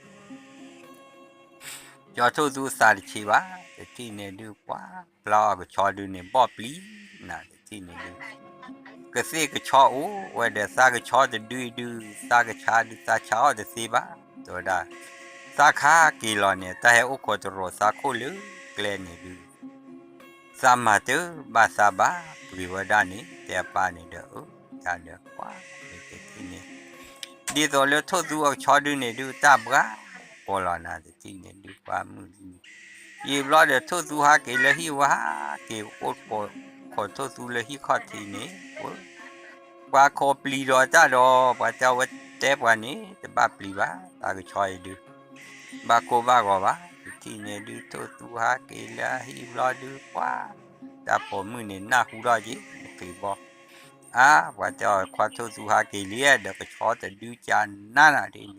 ကၠီထိၣ်သူသးတဆံးဘၣ် တထံၣ်န့ၣ်ဒုးပှၤ ဖျါအီၣ်ကဆီဒုးန့ၣ်ဘီၣ်ပျံၤ နၤတထံၣ်န့ၣ်ဒုး ကသ့ၣ်ကဆီအိၣ်ဝဲဒီးသးကဆီတဒုအံၤဒုး သးကဆါဒုးသးဆါအီၣ်တသ့ဘၣ် တဲဝဲဒၣ် သးခးက့ၤလီၤန့ၣ် တၢ်ဟဲအိၣ်ခိးတရိးသးခိၣ်လၢကျဲန့ၣ်ဒုး သးမၤတဘၣ်သးဘၣ် ပှ့ၤဝဲဒၣ်န့ၣ် တဲအပၢ်န့ၣ်ဒီး အၢ တၢ်ဒီးကွၢ် မ့ၢ်တထံၣ်န့ၣ် ဒ်သိးလၢထိၣ်သူအကဆီဒုးန့ၣ်ဒုး တၢ်ဘှါကီလီၤနၤ တထံၣ်န့ၣ်ဒုးပှၤမုၢ် ယံာ်ဘျီဒီးထိၣ်သူဟးက့ၤလၢဟံၣ်ဝဲ ဟးက့ၤအိၣ်ခိးထိၣ်သူလၢဟံၣ်ခီၣ်ထံးန့ၣ် ပှၤခိးပျံၤဒီးတၢ်ဒီး ပှၤတဲဝဲတဲပှၤန့ၣ် တဘၣ်ပျံၤဘၣ် တၢ်ကဆီအံၤဒုး ဘၣ်ကိၢ်ဘၣ်ဂီၤဘၣ် တထံၣ်န့ၣ်ဒုး ထိၣ်သူဟးက့ၤလၢအဟံၣ်ဘျီဒုး ပှၤ တၢ်ပိာ်မုၣ်န့ၣ်နၢ်ဟူထီၣ်က့ၤ နချံးဘီ, အါ ပှၤတဲအီၤ ခွါထိၣ်သူဟးက့ၤလံဒီးကဆီတဒုကနၤနၤဒ်န့ၣ်,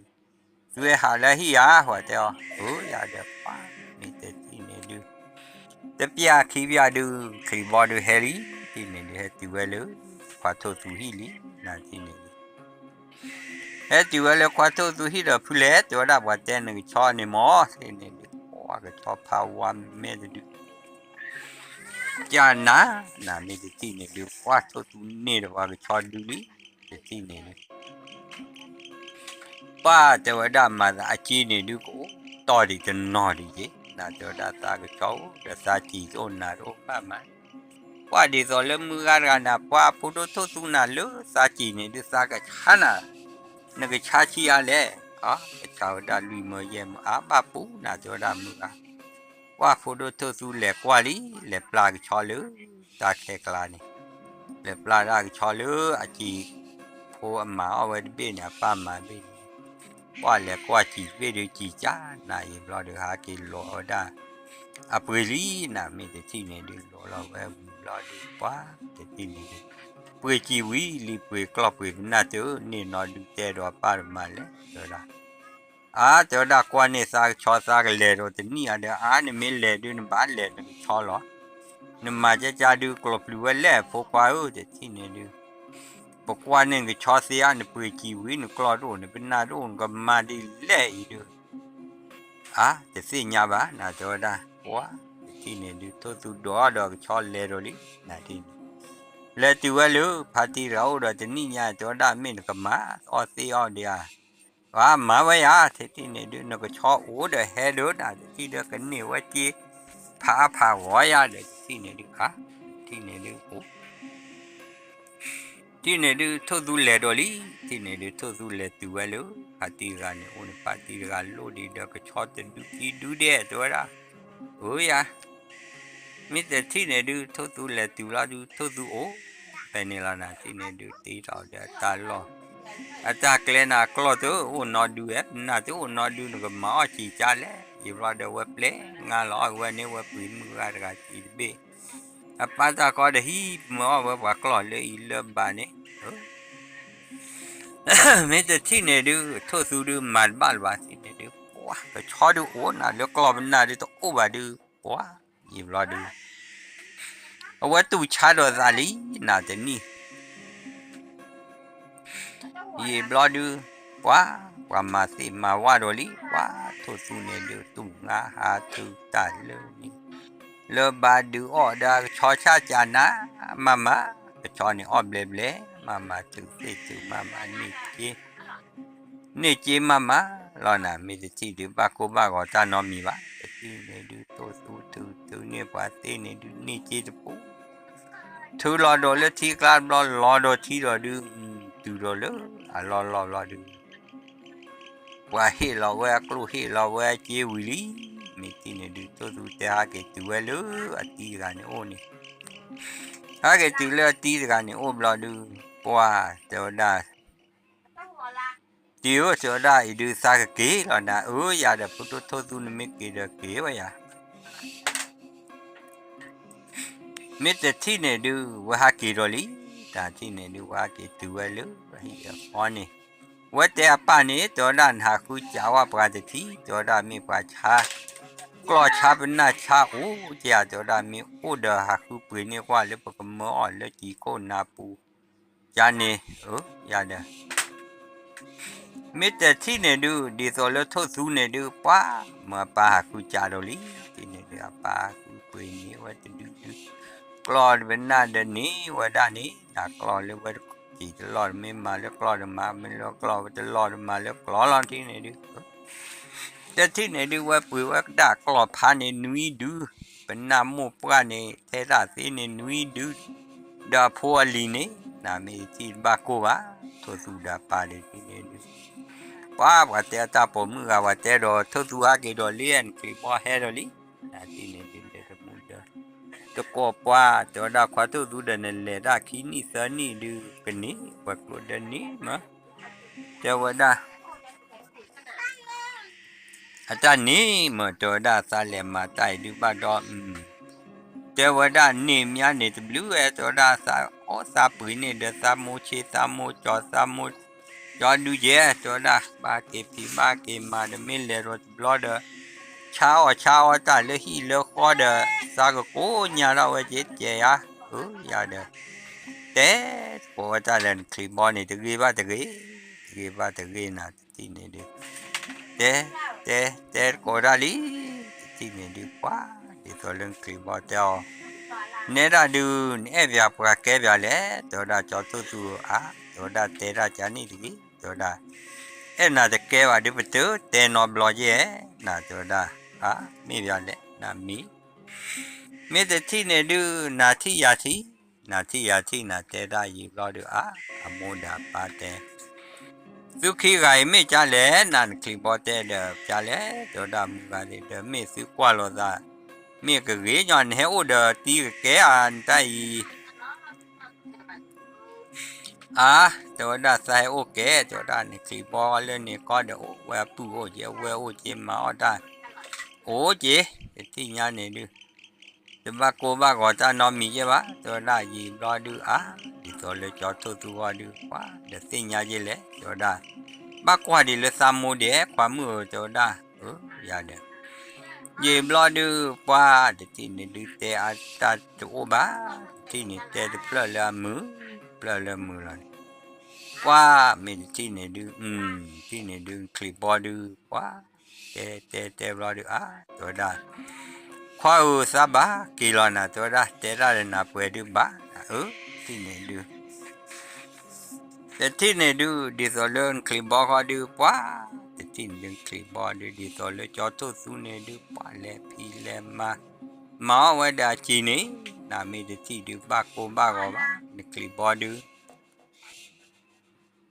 သုဝဲဟးလၢဟံၣ်ဧါ ပှၤတဲအီၤ, အၢ ယၤဒီးပှၤ မ့ၢ်တထံၣ်န့ၣ်ဒုး တပျၢ်ခံပျၢ်ဒုး ချံးဘီဒုးဟဲလံ, ထံၣ်န့ၣ်ဒုး ဟဲတုၤဝဲလၢ ခွါထိၣ်သူဟံၣ်လံ, နၤထံၣ်န့ၣ်ဒုး ဟဲတုၤဝဲလၢခွါထိၣ်သူဟံၣ်ဒီး ဖုလဲၣ် တဲဝဲဒၣ် ပှၤတဲနကဆီန့ၣ်မ့ၢ် ထံၣ်န့ၣ်ဒုး ပှၤကဆီဖးဝါမဲတဒုး ကနၤ, နၤမ့ၢ်တထံၣ်န့ၣ်ဒုး ပှၤထိၣ်သူန့ၢ်ဒီးပှၤကဆီဒုးလံ, တထံၣ်န့ၣ်ဒုး ပှၤတဲဝဲဒၣ်မၤသးအက့န့ၣ်ဒုး ကအိၣ်တီၢ်ဒံးတနီၤဒံးက့ၤ, နၤတဲဝဲဒၣ်သးကဆီအိၣ်ဒီးသးစံၢ်တအိၣ်နၤတအိၣ်ဘၣ်မး, ပှၤဒ်သိးလၢမုၢ်ဂၤတဂၤနၤ ပှၤဖိဒိၣ်ထိၣ်သူနၤလၢသးစံၢ်န့ၣ်ဒုး သးကဆါနၤ, နကဆါဆံးအါလဲၣ်, ကဆါဝဲဒၣ်လွံၢ်မၢယဲၢ်မၢ အါဘၣ်ပူၤ နၤတဲဝဲဒၣ်မုၢ်ဂၤ ပှၤဖိဒိၣ်ထိၣ်သူလဲၤကွၢ်လံ, လဲၤပျၢ်ကဆီလၢ တၢ်ခဲကျါန့ၣ်, လဲၤပျၢ်ဒၣ်ကဆီလၢအစံၢ်ဖိအမၤအီၣ်ဝဲတဘ့ၣ်န့ၣ် အပၢ်မၤဘ့ၣ်န့ၣ်, ပှၤလဲၤကွၢ်စံၢ်တဘ့ၣ်ဒုးစံၢ်ကနၤ ယံာ်ဘျီဒုး ဟးက့ၤလီၤဝဲဒၣ် အပှ့ၤလံ, နၤမ့ၢ်တထံၣ်န့ၣ်ဒုး လီၤလီၤဝဲဝံၤဘျီဒုး ပှၤတထံၣ်န့ၣ်ဒုး ပှ့ၤစံၢ်ဝံၤလံ ပှ့ၤကျီၢ်ပှ့ၤပနၢ်တန့ၢ်နီၤဒုး တဲဒီးအပၢ်တမၤလဲၣ် တဲဝဲဒၣ် အါ တဲဝဲဒၣ်ကွၢ်န့ၢ်သးကဆီသးကလဲၤဒီးတနံၣ်အါဒီး အါ နမ့ၢ်လဲၤဒုးနဘၣ်လဲၤနကဆီလီၤ, နမၤကကါဒုးကျိာ်ပျုၤဝဲလဲၣ် ဖိခွါဧၢ တထံၣ်န့ၣ်ဒုး ပကွၢ်န့ၢ်နကဆီသ့ဧါ နပှ့ၤစံၢ်ဝံၤ နကျီၢ်တအိၣ် နပနၢ်တအိၣ် နကမၤဒ်လဲၣ်အံၤဒုး အါ တသ့ၣ်ညါဘၣ် နၤတဲဝဲဒၣ် ပှၤတထံၣ်န့ၣ်ဒုး ထိၣ်သူဒီးဒီးကဆီလဲၤဒီးလံ နၤထံၣ်န့ၣ် လဲၤတုၤဝဲလၢ ဖါတံၢ်တဂၤအိၣ်ဒီးတနံၣ်ညါ တဲဝဲဒၣ်မ့ၢ်နကမၤအီၣ်သ့ၣ်အီၣ်ဒံးဧါ ပှၤမၤဝဲယၤ တထံၣ်န့ၣ်ဒုး နကဆီအိၣ်ဒီးဟဲဒီး နၤတထံၣ်ဒီးကန့ၢ်ဝဲက့ ဖးအါဖးဂီၤယၤဒီး တထံၣ်န့ၣ်ဒုး အါ တထံၣ်န့ၣ်ဒုး အိၣ် ထံၣ်န့ၣ်ဒုး ထိၣ်သူလဲၤဒီးလံ, ထံၣ်န့ၣ်ဒုး ထိၣ်သူလဲၤတုၤဝဲလၢ ဖါတံၢ်တဂၤန့ၣ်အိၣ်န့ၣ် ဖါတံၢ်တဂၤလိၣ်ဒံးဒီးကဆီတဒုခံဒုဒဲး တဲဝဲဒၣ်, အၢယၤ, မ့ၢ်တထံၣ်န့ၣ်ဒုး ထိၣ်သူလဲၤတုၤလီၤဒုး ထိၣ်သူအိၣ် ဖဲန့ၣ်လီၤနၤ ထံၣ်န့ၣ်ဒုးတ့ထီၣ်ဒီးအတၢ်လီၢ်, အတၢ်ကျဲနၤကျီၢ်တအိၣ်နီတဒုဝဲ ပနၢ်တအိၣ်နီတဒု နကမၤအီၣ်စံၢ်ကါလဲၣ်, ယံာ်ဘျီဒီးဝဲပျဲငါလီၤ အဝဲန့ၣ်ဝဲပှ့ၤမုၢ်ဂၤတဂၤစံၢ်တဘ့ၣ် အပၢ်တၢ်ကီတဟံးမၢအီၣ်ဝဲပှၤကျီၢ်လၢအံၤလၢဘၣ်န့ၣ်, မ့ၢ်တထံၣ်န့ၣ်ဒုး ထိၣ်သူဒုးမၤတဘၣ်လၢၤဘၣ် ထံၣ်န့ၣ်ဒုး ပှၤကဆီဒုးအိၣ်နၤလၢကျီၢ်ပနၢ်ဒုးတအိၣ်ဘၣ်ဒုး ပှၤ ယံာ်ဘျီဒုး အဝဲတူၢ်ဆါဒီးသးလံ နၤတနံၣ် ယံာ်ဘျီဒုး ပှၤ ပှၤမၤသ့ၣ်မၤဝါဒီးလံ ပှၤထိၣ်သူန့ၣ်ဒုး တူၢ်ငါဟးထုးတၢ်လၢန့ၣ် လၢဘၣ်ဒုးအီၣ်ဒီးကဆီဆၣ်ကနၤ မၤမၤ ကဆီန့ၣ်အီၣ်ဘျဲဘျဲ မၤမၤထုးသ့ၣ်ထုး မၤမၤန့ၢ်က့ န့ၢ်က့မးမးလီၤနၤ မ့ၢ်တထံၣ်ဒုးဘၣ်ကိၢ်ဘၣ်ဂီၤတၢ်နီတမံၤဘၣ် တထံၣ်န့ၣ်ဒုး ထိၣ်သူထုးထုးန့ၢ်ပှၤသ့န့ၣ်ဒုး န့ၢ်က့တပူၤ ထုးလီၤဒီးလၢထံကျါတဘျီ လီၤဒီးထံဒီးဒုး တုၤဒီးလၢအလီၢ်လီၢ်ဘျီဒုး ပှၤဟ့ၣ်လီၤဝဲအကျိၣ်ဟ့ၣ်လီၤဝဲအစ့ဝံၤလံ မ့ၢ်ထံၣ်န့ၣ်ဒုး ထိၣ်သူတဲဟးက့ၤတုၤဝဲလၢအတံၤတဂၤန့ၣ်အိၣ်န့ၣ် ဟဲက့ၤတုၤလၢအတံၤတဂၤန့ၣ်အိၣ်ဘျီဒုး ပှၤတဲဝဲဒၣ် တံၤဧၢ တဲဝဲဒၣ်အံၤဒုးသးကက့ၤလီၤနၤ အၢယၤဒီးဖိဒိၣ်ထိၣ်သူနမ့ၢ်က့ၤဒီးက့ၤဝဲယၤ မ့ၢ်တထံၣ်န့ၣ်ဒုး ဝဲဟးက့ၤဒီးလံ တၢ်ထံၣ်န့ၣ်ဒုး ဝဲဟးက့ၤတုၤဝဲလၢဟံၣ်အဖီန့ၣ် ဝဲတဲအပၢ်န့ၣ် တဲဝဲဒၣ်နဟးဃုစးဝဲပှၤတထံၣ် တဲဝဲဒၣ်မ့ၢ်ပှၤဆါ ကျီၢ်ဆါပနၢ်ဆါအိၣ်ကယၤ တဲဝဲဒၣ်မ့ၢ်အိၣ်ဒီးဟးဃုပှ့ၤန့ၢ်ကွၢ်လၢပကမၢအီၣ်လၢကံၤခိၣ်နါပူၤ ကန့ၣ် အၢ ယၤဒီး မ့ၢ်တထံၣ်န့ၣ်ဒုး ဒ်သိးလၢထိၣ်သူန့ၣ်ဒုး ပှၤ မၢအပၢ်ဟးဃုစးဒီးလံ ထံၣ်န့ၣ်ဒုး အပၢ်ဟးဃုပှ့ၤန့ၢ်ဝဲတဒုဒု ကျီၢ်ပနၢ်ဒီးန့ၢ်ဝဲဒၣ်န့ၣ် နၤကျီၢ်လၢဝဲတက့ၤတလီၢ်တမ့ၢ်မၤလၢကျီၢ်တမၤမ့ၢ်လၢကျီၢ်ဝဲတလီၢ်တမၤလၢကျီၢ်လီၤ ထံၣ်န့ၣ်ဒုး တထံၣ်န့ၣ်ဒုး ဝဲပှ့ၤဝဲကဒၣ်ကျီၢ်ဖးန့ၣ်နွံဒု ပနၢ်မိၢ်ပှၢ်န့ၣ် ထဲဒၣ်သ့န့ၣ်နွံဒု ဒီးအဖိအလံၤန့ၣ် နမ့ၢ်ထံၣ်တဘၣ်ကိၢ်ဘၣ် ထိၣ်သူဒီးပၢ်ဒုးထံၣ်န့ၣ်ဒုး ပှၤ ပှၤတဲအတၢ်ပိာ်မုၣ်ဂၤ ပှၤတဲဒီးထိၣ်သူဟးက့ၤဒီးလံ နချံးဘီဟဲဒီးလံ နထံၣ်န့ၣ်ဒုး လဲၤတမူဒီး တကိးပှၤ တဲဝဲဒၣ်ခွါထိၣ်သူဒီးနလဲၤတၢ်ခံနံၣ်သၢနံၣ်ဒုး ကန့ၢ်ဝဲကျိဒီးန့ၢ်မး တဲဝဲဒၣ် အတၢ်န့ၣ်မ့ၢ်တဲဝဲဒၣ်သးလဲၤမၤတၢ်အံၤဒုးဘၣ်ဒီး တဲဝဲဒၣ်န့ၣ်မးန့ၣ်တဘျုးဝဲ တဲဝဲဒၣ်သးအိၣ်သးပှ့ၤန့ၣ်ဒီး သးမိၢ်ဆ့သးမိၢ်ကၠီ သးမိၢ်ကၠီဒုယဲ တဲဝဲဒၣ် ဘၣ်က့ၤဖံးဘၣ်က့ၤမၤဒီး မ့ၢ်လဲၤဒီးတဘျီဒီး ဆါအီၣ်ဆါအီတၢ်လၢဟံၣ်လၢဃီဒီး သးကကိးညါထီၣ်ဝဲက့ၤတကဲယါ, အၢ ယၤဒီး တဲတကိးဝဲတၢ်လၢနချံးဘီန့ၣ် တဂ့ၤဘၣ်တဂ့ၤ, တဂ့ၤဘၣ်တဂ့ၤနၤ တထံၣ်န့ၣ်ဒုး တဲ တဲ တဲတကိးတၢ်လံ, တထံၣ်န့ၣ်ဒုး ပှၤ ဒ်သိးလၢနချံးဘီတဲအီၤ, နဲဒၣ်ဒုး နအဲၣ်ပၠးပှၤကဲပၠးလဲၣ်, တဲဝဲဒၣ်ကၠီထိၣ်သူဧါ, တဲဝဲဒၣ်တဲဒၣ်ကန့ၣ်တဂ့ၤ, တဲဝဲဒၣ် အဲၣ်နၤတကဲဘၣ်ဒုး ပတတဲနီတဘျီကဲဧါ, နၤတဲဝဲဒၣ် အါ မ့ၢ်ပၠးလဲၣ် နၤမံၤ မ့ၢ်တထံၣ်န့ၣ်ဒုး နၤထံၣ်ယၤထံၣ်, နၤထံၣ်ယၤထံၣ် နၤတဲဒၣ်ယံာ်ဘျီဒုး အါ အမိၢ်ဒီးအပၢ်တဲ သုခံဂၤအံၤမ့ၢ်ကၠါလဲၣ်, နၤနချံးဘီတဲဒီးကၠါလဲၣ်, တဲဝဲဒၣ်မုၢ်ဂၤန့ၣ်ဒီး မ့ၢ်သုကွၢ်လိာ်သး မ့ၢ်ကဂ့ၤညီ နဟဲအိၣ်ဒီးတံၤကကဲဧါ နတၢ်အံၤ အါ တဲဝဲဒၣ်သးဟဲအိၣ်ကဲ, တဲဝဲဒၣ်နချံးဘီလၢန့ၣ်ကီဒီး အိၣ်ဝဲအပုၢ်အိၣ်က့ၤ အဝဲအိၣ်က့ၤမၤအီၣ်တၢ် အိၣ်က့ၤ တထံၣ်ညါန့ၣ်ဒုး တဘၣ်ကိၢ်ဘၣ်ဂီၤတၢ်နီတမံၤယဲၢ်ဘၣ်, တဲဝဲဒၣ်ယံာ်ဘျီဒုး အါ ဒ်သိးလၢကၠီထိၣ်သူဂီၢ်ဒုး ပှၤဒီးသ့ၣ်ညါယဲၢ်လဲၣ်, တဲဝဲဒၣ် ဘၣ်ကွၢ်ဒံးလၢသးမိၢ်ဒံး ခွါမုၣ်ဧၢ တဲဝဲဒၣ် အၢ ယၤဒီး ယံာ်ဘျီဒုး ပှၤတထံၣ်န့ၣ်ဒုး တဲအါတၢ်တအိၣ်ဘၣ်, တထံၣ်န့ၣ်တဲတဖျၢၣ်လၢအမုာ် တဖျၢၣ်လၢမုာ်လီၤန့ၣ်, ပှၤမ့ၢ်တထံၣ်န့ၣ်ဒုး တထံၣ်န့ၣ်ဒုး နချံးဘီဒုး ပှၤ တဲတဲတဲဘျီဒုး အါ တဲဝဲဒၣ် ခွါဧၢ သးဘၣ်က့ၤလီၤနၤ တဲဝဲဒၣ် တဲဒၣ်ဒီးနၤပှဲၤဒုးဘၣ် အၢ တထံၣ်န့ၣ်ဒုး တထံၣ်န့ၣ်ဒုး ဒ်သိးလၢနချံးဘီဃီဒုး ပှၤ တထံၣ်န့ၣ်ဒုး နချံးဘီဒုး ဒ်သိးလၢကၠီထိၣ်သူန့ၣ်ဒုး ပှၤလဲၤဖံးလဲၤမၤ မၤအီၣ်ဝဲဒီးအစ့ၤန့ၣ် နၤမ့ၢ်တထံၣ်ဒုး ဘၣ်ကိၢ်ဘၣ်ဂီၤဘၣ် နချံးဘီဒုး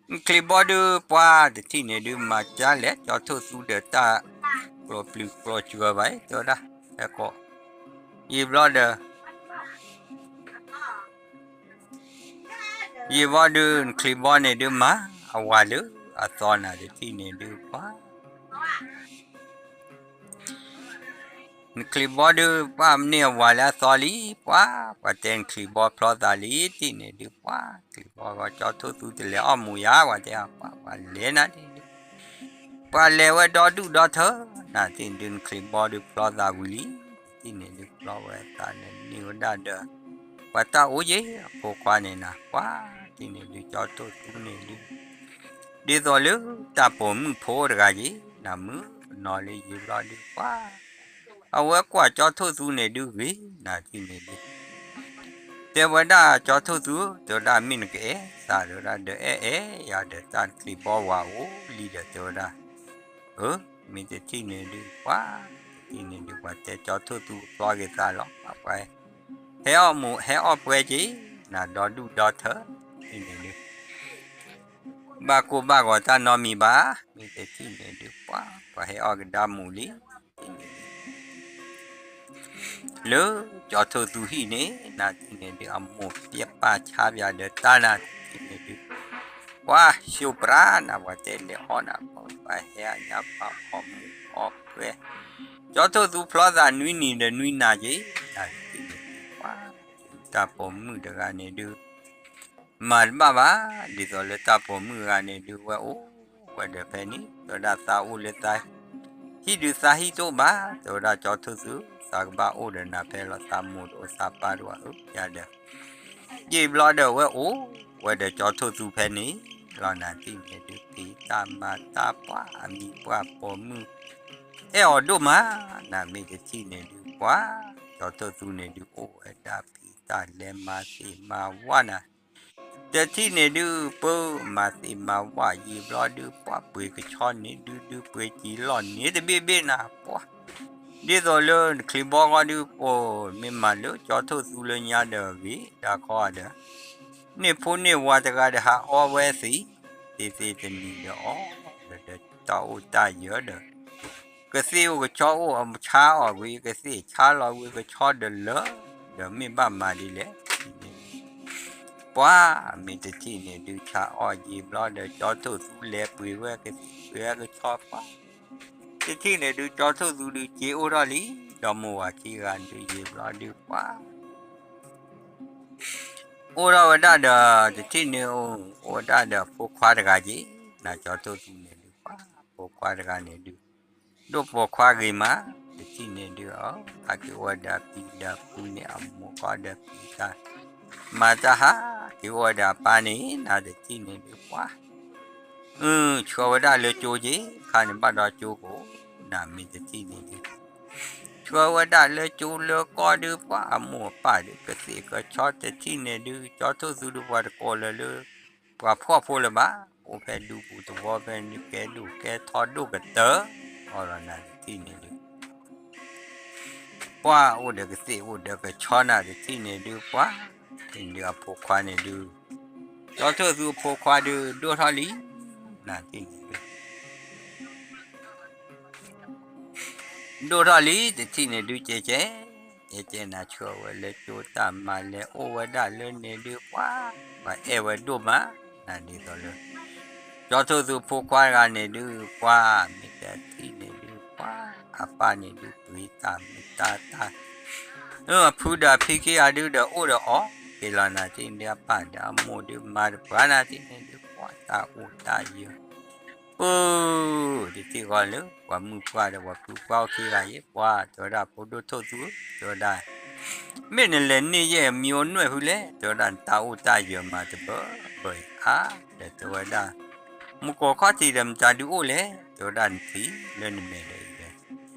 နချံးဘီဒုး ပှၤတထံၣ်န့ၣ်ဒုး မၤကၠါလဲၣ် ကၠီထိၣ်သူဒီးတၢ်ကျိးပျုၤကျိးစှၤဘၣ် တဲဝဲဒၣ် ဟဲကီး ယံာ်ဘျီဒီး ယံာ်ဘျီဒုး နချံးဘီန့ၣ်ဒုး မၤအဝၤလၢအသီနၤ တထံၣ်န့ၣ်ဒုး ပှၤ နချံးဘီဒုး ပှၤမ့ၢ်အဝၤလၢအသီလံ ပှၤ ပှၤတဲနချံးဘီဖျီသးလံ တထံၣ်န့ၣ်ဒုး ပှၤ ချံးဘီဂီၤ ကၠီထိၣ်သူတလဲၤအီၣ်မူၤယါ ပှၤတဲ ပှၤ ပှၤလဲၤနၤဒ်ဒုး ပှၤလဲၤဝဲဒီဒူၣ်ဒီထၢ နၤတထံၣ်န့ၣ်ဒုး နချံးဘီဒုးဖျီသးဝံၤလံ တထံၣ်န့ၣ်ဒုးဖျီဝဲသးန့ၣ်န့ၢ်ဝဲဒၣ်ဒီး ပှၤတၢ်အိၣ်ယဲၢ်အဖိခွါန့ၣ်နၤ ပှၤ တထံၣ်န့ၣ်ဒုး ကၠီထိၣ်သူန့ၣ်ဒုး ဒ်သိးလၢတၢ်ပိာ်မုၣ်ဖိတဂၤယဲၢ် နၤမုၢ်ကနီၤလၢယံာ်ဘျီဒုး ပှၤ အဝဲကွၢ်ကၠီထိၣ်သူန့ၣ်ဒုးဂ့ၤ နၤတထံၣ်န့ၣ်ဒုး တဲဝဲဒၣ်ကၠီထိၣ်သူ တဲဝဲဒၣ်မ့ၢ်နကအဲၣ်သး တဲဝဲဒၣ်ဒီးအဲၣ်အဲၣ်ယၤဒီးတၢ်နချံးဘီဝၤအိၣ်လံဒီး တဲဝဲဒၣ် အၢ မ့ၢ်တထံၣ်န့ၣ်ဒုး ပှၤ တထံၣ်န့ၣ်ဒုး ပှၤတဲကၠီထိၣ်သူဖျီက့ၤသးလီၤ ပှၤ ဟဲအီၣ်မူၤ ဟဲအီၣ်ပှဲၤက့ၤ နၤဒီဒူၣ်ဒီထၢ တထံၣ်န့ၣ်ဒုး ဘၣ်ကိၢ်ဘၣ်ဂီၤတၢ်နီတမံၤဘၣ် မ့ၢ်တထံၣ်န့ၣ်ဒုး ပှၤ ပှၤဟဲအီၣ်ကဒါမူၤလံ တထံၣ်န့ၣ်ဒုး လၢကၠီထိၣ်သူဟံၣ်န့ၣ် နၤတထံၣ်န့ၣ်ဒုး အမိၢ်ပျဲပာ်ဆါပၠးဒီးတၢ်နၤ တထံၣ်န့ၣ်ဒုး ပှၤ ၡိပြးနၤ ပှၤတဲလဲၤအီၣ်နၤ ပှၤဟဲအညါပှၤအီၣ်မူၤအီၣ်ပှဲၤ ကၠီထိၣ်သူဖျီသးနွံနံၤဒီးနွံနၤက့ၤ နၤတထံၣ်န့ၣ်ဒုး ပှၤ တၢ်ပိာ်မုၣ်တဂၤန့ၣ်ဒုး မၤတဘၣ်ဘၣ် ဒ်သိးလၢတၢ်ပိာ်မုၣ်တဂၤန့ၣ်ဒုး ဝဲအိၣ်ဝဲဒီးဖဲန့ၣ် တဲဝဲဒၣ်သးအိၣ်လၢသး ဟံၣ်ဒုးသးဟံၣ်တအိၣ်ဘၣ် တဲဝဲဒၣ်ကၠီထိၣ်သူ သးကဘၣ်အိၣ်ဒီးနၤဖဲလီၤ သးမိၢ်တအိၣ်သးပၢ်တအိၣ် အၢ ယၤဒီး ယံာ်ဘျီဒီးဝဲအိၣ်ဝဲဒီးကၠီထိၣ်သူဖဲန့ၣ် လီၤနၤတထံၣ်န့ၣ်ဒုး ဖံးတၢ်မၤတၢ် ပှၤအမံၤပှၢ်ပိာ်မုၣ် အဲၣ်အီၤဒိၣ်မး နၤမ့ၢ်တထံၣ်န့ၣ်ဒုး ပှၤ ကၠီထိၣ်သူန့ၣ်ဒုး အိၣ်ဝဲဒၣ်ဖံးတၢ်လဲၤမၤသ့ၣ်မၤဝၣ်နၤ တထံၣ်န့ၣ်ဒုး ပၢမၤသ့ၣ်မၤဝၣ်ယံာ်ဘျီဒုး ပှၤပှ့ၤကဆီန့ၣ်ဒုး ဒုးပှ့ၤစံာ်လီၢ်န့ၣ်တဘ့ၣ်ဘ့ၣ်နၤ ပှၤ ဒ်သိးလၢနချံးဘီဃီဒုး ပိာ်မ့ၢ်မၤလၢကၠီထိၣ်သူလၢညါဒီးဂ့ၤ တၢ်ခီဒီး န့ၢ်ဖိန့ၢ်ဝၤတဂၤဒီးဟးအီဝဲသ့ၣ် သ့သ့တနံၤဒီးအီၣ်ဒီး တၢ်အိၣ်တၢ်ယၢၤဒီး ကသ့ၣ်အိၣ်ကဆီအိၣ် အဆါအီၣ်ကွံာ် ကသ့ၣ်ဆါလီၤကွံာ်ကဆီဒီးလၢ ဒီးမ့ၢ်ဘၣ်မၤဒ်လဲၣ် ပှၤမ့ၢ်တထံၣ်န့ၣ်ဒုး ဆါအီၣ်ယံာ်ဘျီဒီး ကၠီထိၣ်သူလဲၤပှ့ၤဝဲကသ့ၣ်ပှ့ၤဝဲကဆီပှၤ တထံၣ်န့ၣ်ဒုး ကၠီထိၣ်သူဒုး စ့အိၣ်ထီၣ်လံ ဒီမိၢ်ဝၤခံဂၤဒုး ယံာ်ဘျီဒုး ပှၤ အိၣ်ထီၣ်ဝဲဒၣ်ဒီး တထံၣ်န့ၣ် အိၣ်ဝဲဒၣ်ဒီးဖိခွါတဂၤက့ၤ, နၤကၠီထိၣ်သူန့ၣ်ဒုး ပှၤဖိခွါတဂၤန့ၣ်ဒုး ဒိၣ်ပိာ်ခွါဂ့ၤမး, တထံၣ်န့ၣ်ဒုး အက့ၤအိၣ်ဝဲဒီးအဖံဒီးအဖုန့ၣ် အမိၢ်ကီၢ်ဒီးဖံတၢ် မၤတၢ်ဟးက့ၤအိၣ်ဝဲဒီးအပၢ်န့ၣ် နၤတထံၣ်န့ၣ်ဒုး ပှၤ အု ဆှၢဝဲဒၣ်လၢကၠိက့ၤ, ခါန့ၣ်ဘၣ်ဒီးကၠိကအိၣ်, နၤမ့ၢ်တထံၣ်န့ၣ်ဒုး ဆှၢဝဲဒၣ်လၢကၠိလၢကီၢ်ဒုး ပှၤအမိၢ်အပၢ်ဒုး ကသ့ၣ်ကဆီ တထံၣ်န့ၣ်ဒုး ကၠီထိၣ်သူဒုး ပှၤတကိးလၢၤလၢ ပှၤဖှီၣ်ဖိလၢၤဘၣ်, အိၣ်ဖဲဒူပူၤသဝီဖဲန့ၣ် ကဲဒိၣ်ကဲထီဒိၣ်ကတၢၢ်, အီလီၤနၤတထံၣ်န့ၣ်ဒုး ပှၤအိၣ်ဒီးကသ့ၣ်အိၣ်ဒီးကဆီ နၤတထံၣ်န့ၣ်ဒုး ပှၤ တထံၣ်န့ၣ်ဒုး အဖိခွါန့ၣ်ဒုး ကၠီထိၣ်သူအဖိခွါဒုး ဒိၣ်ထီၣ်လံ, နၤတထံၣ်န့ၣ်ဒုး ဒိၣ်ထီၣ်လံ တထံၣ်န့ၣ်ဒုး ကဲကဲ, ကဲကဲ နၤဆှၢဝဲလၢကၠိ တၢ်မၤလဲၤအိၣ်ဝဲဒၣ်လၢန့ၣ်ဒုး ပှၤ ပှၤအဲၣ်ဝဲဒိၣ်မး, နၤဒ်သိးလၢ ကၠီထိၣ်သူဖိခွါတဂၤန့ၣ်ဒုး ပှၤ မ့ၢ်တထံၣ်န့ၣ်ဒုး ပှၤ အပၢ်န့ၣ်ဒုး ပှ့ၤတၢ်မုာ်တၢ်တၢ် အဖုဒီးအဖံခံဂၤဒုးဒီး အိၣ်ဒီးအီၤက့ၤလီၤ နၤတထံၣ်န့ၣ်ဒုး အပၢ်ဒီးအမိၢ်ဒုး မၤတပှၤ နၤတထံၣ်န့ၣ်ဒုး ပှၤတၢ်အိၣ်တၢ်ယၢၤ ပၢ တထံၣ်ဃီလၢ ပှၤမုၣ်ပှၢ်ဒီးပှၤဖုပှၢ်အိၣ်ခံဂၤအံၤ ပှၤ တဲဝဲဒၣ် ဖိဒိၣ်ထိၣ်သူဧၢ တဲဝဲဒၣ် မ့ၢ်နလဲၤန့ၢ်ယဲၢ်မံၤအိၣ်နွဲၣ်ဖုလဲၣ် တဲဝဲဒၣ် နတၢ်အိၣ်တၢ်ယၢၤမၤတဘၢဘၢအံၤဧါ ဒီးတဲဝဲဒၣ် မူကိးခီၣ်ထံးဒီးမတၤဒုးအိၣ်လဲၣ် တဲဝဲဒၣ် နထံၣ်လၢနမဲာ်ဒီးအံၤလဲၣ်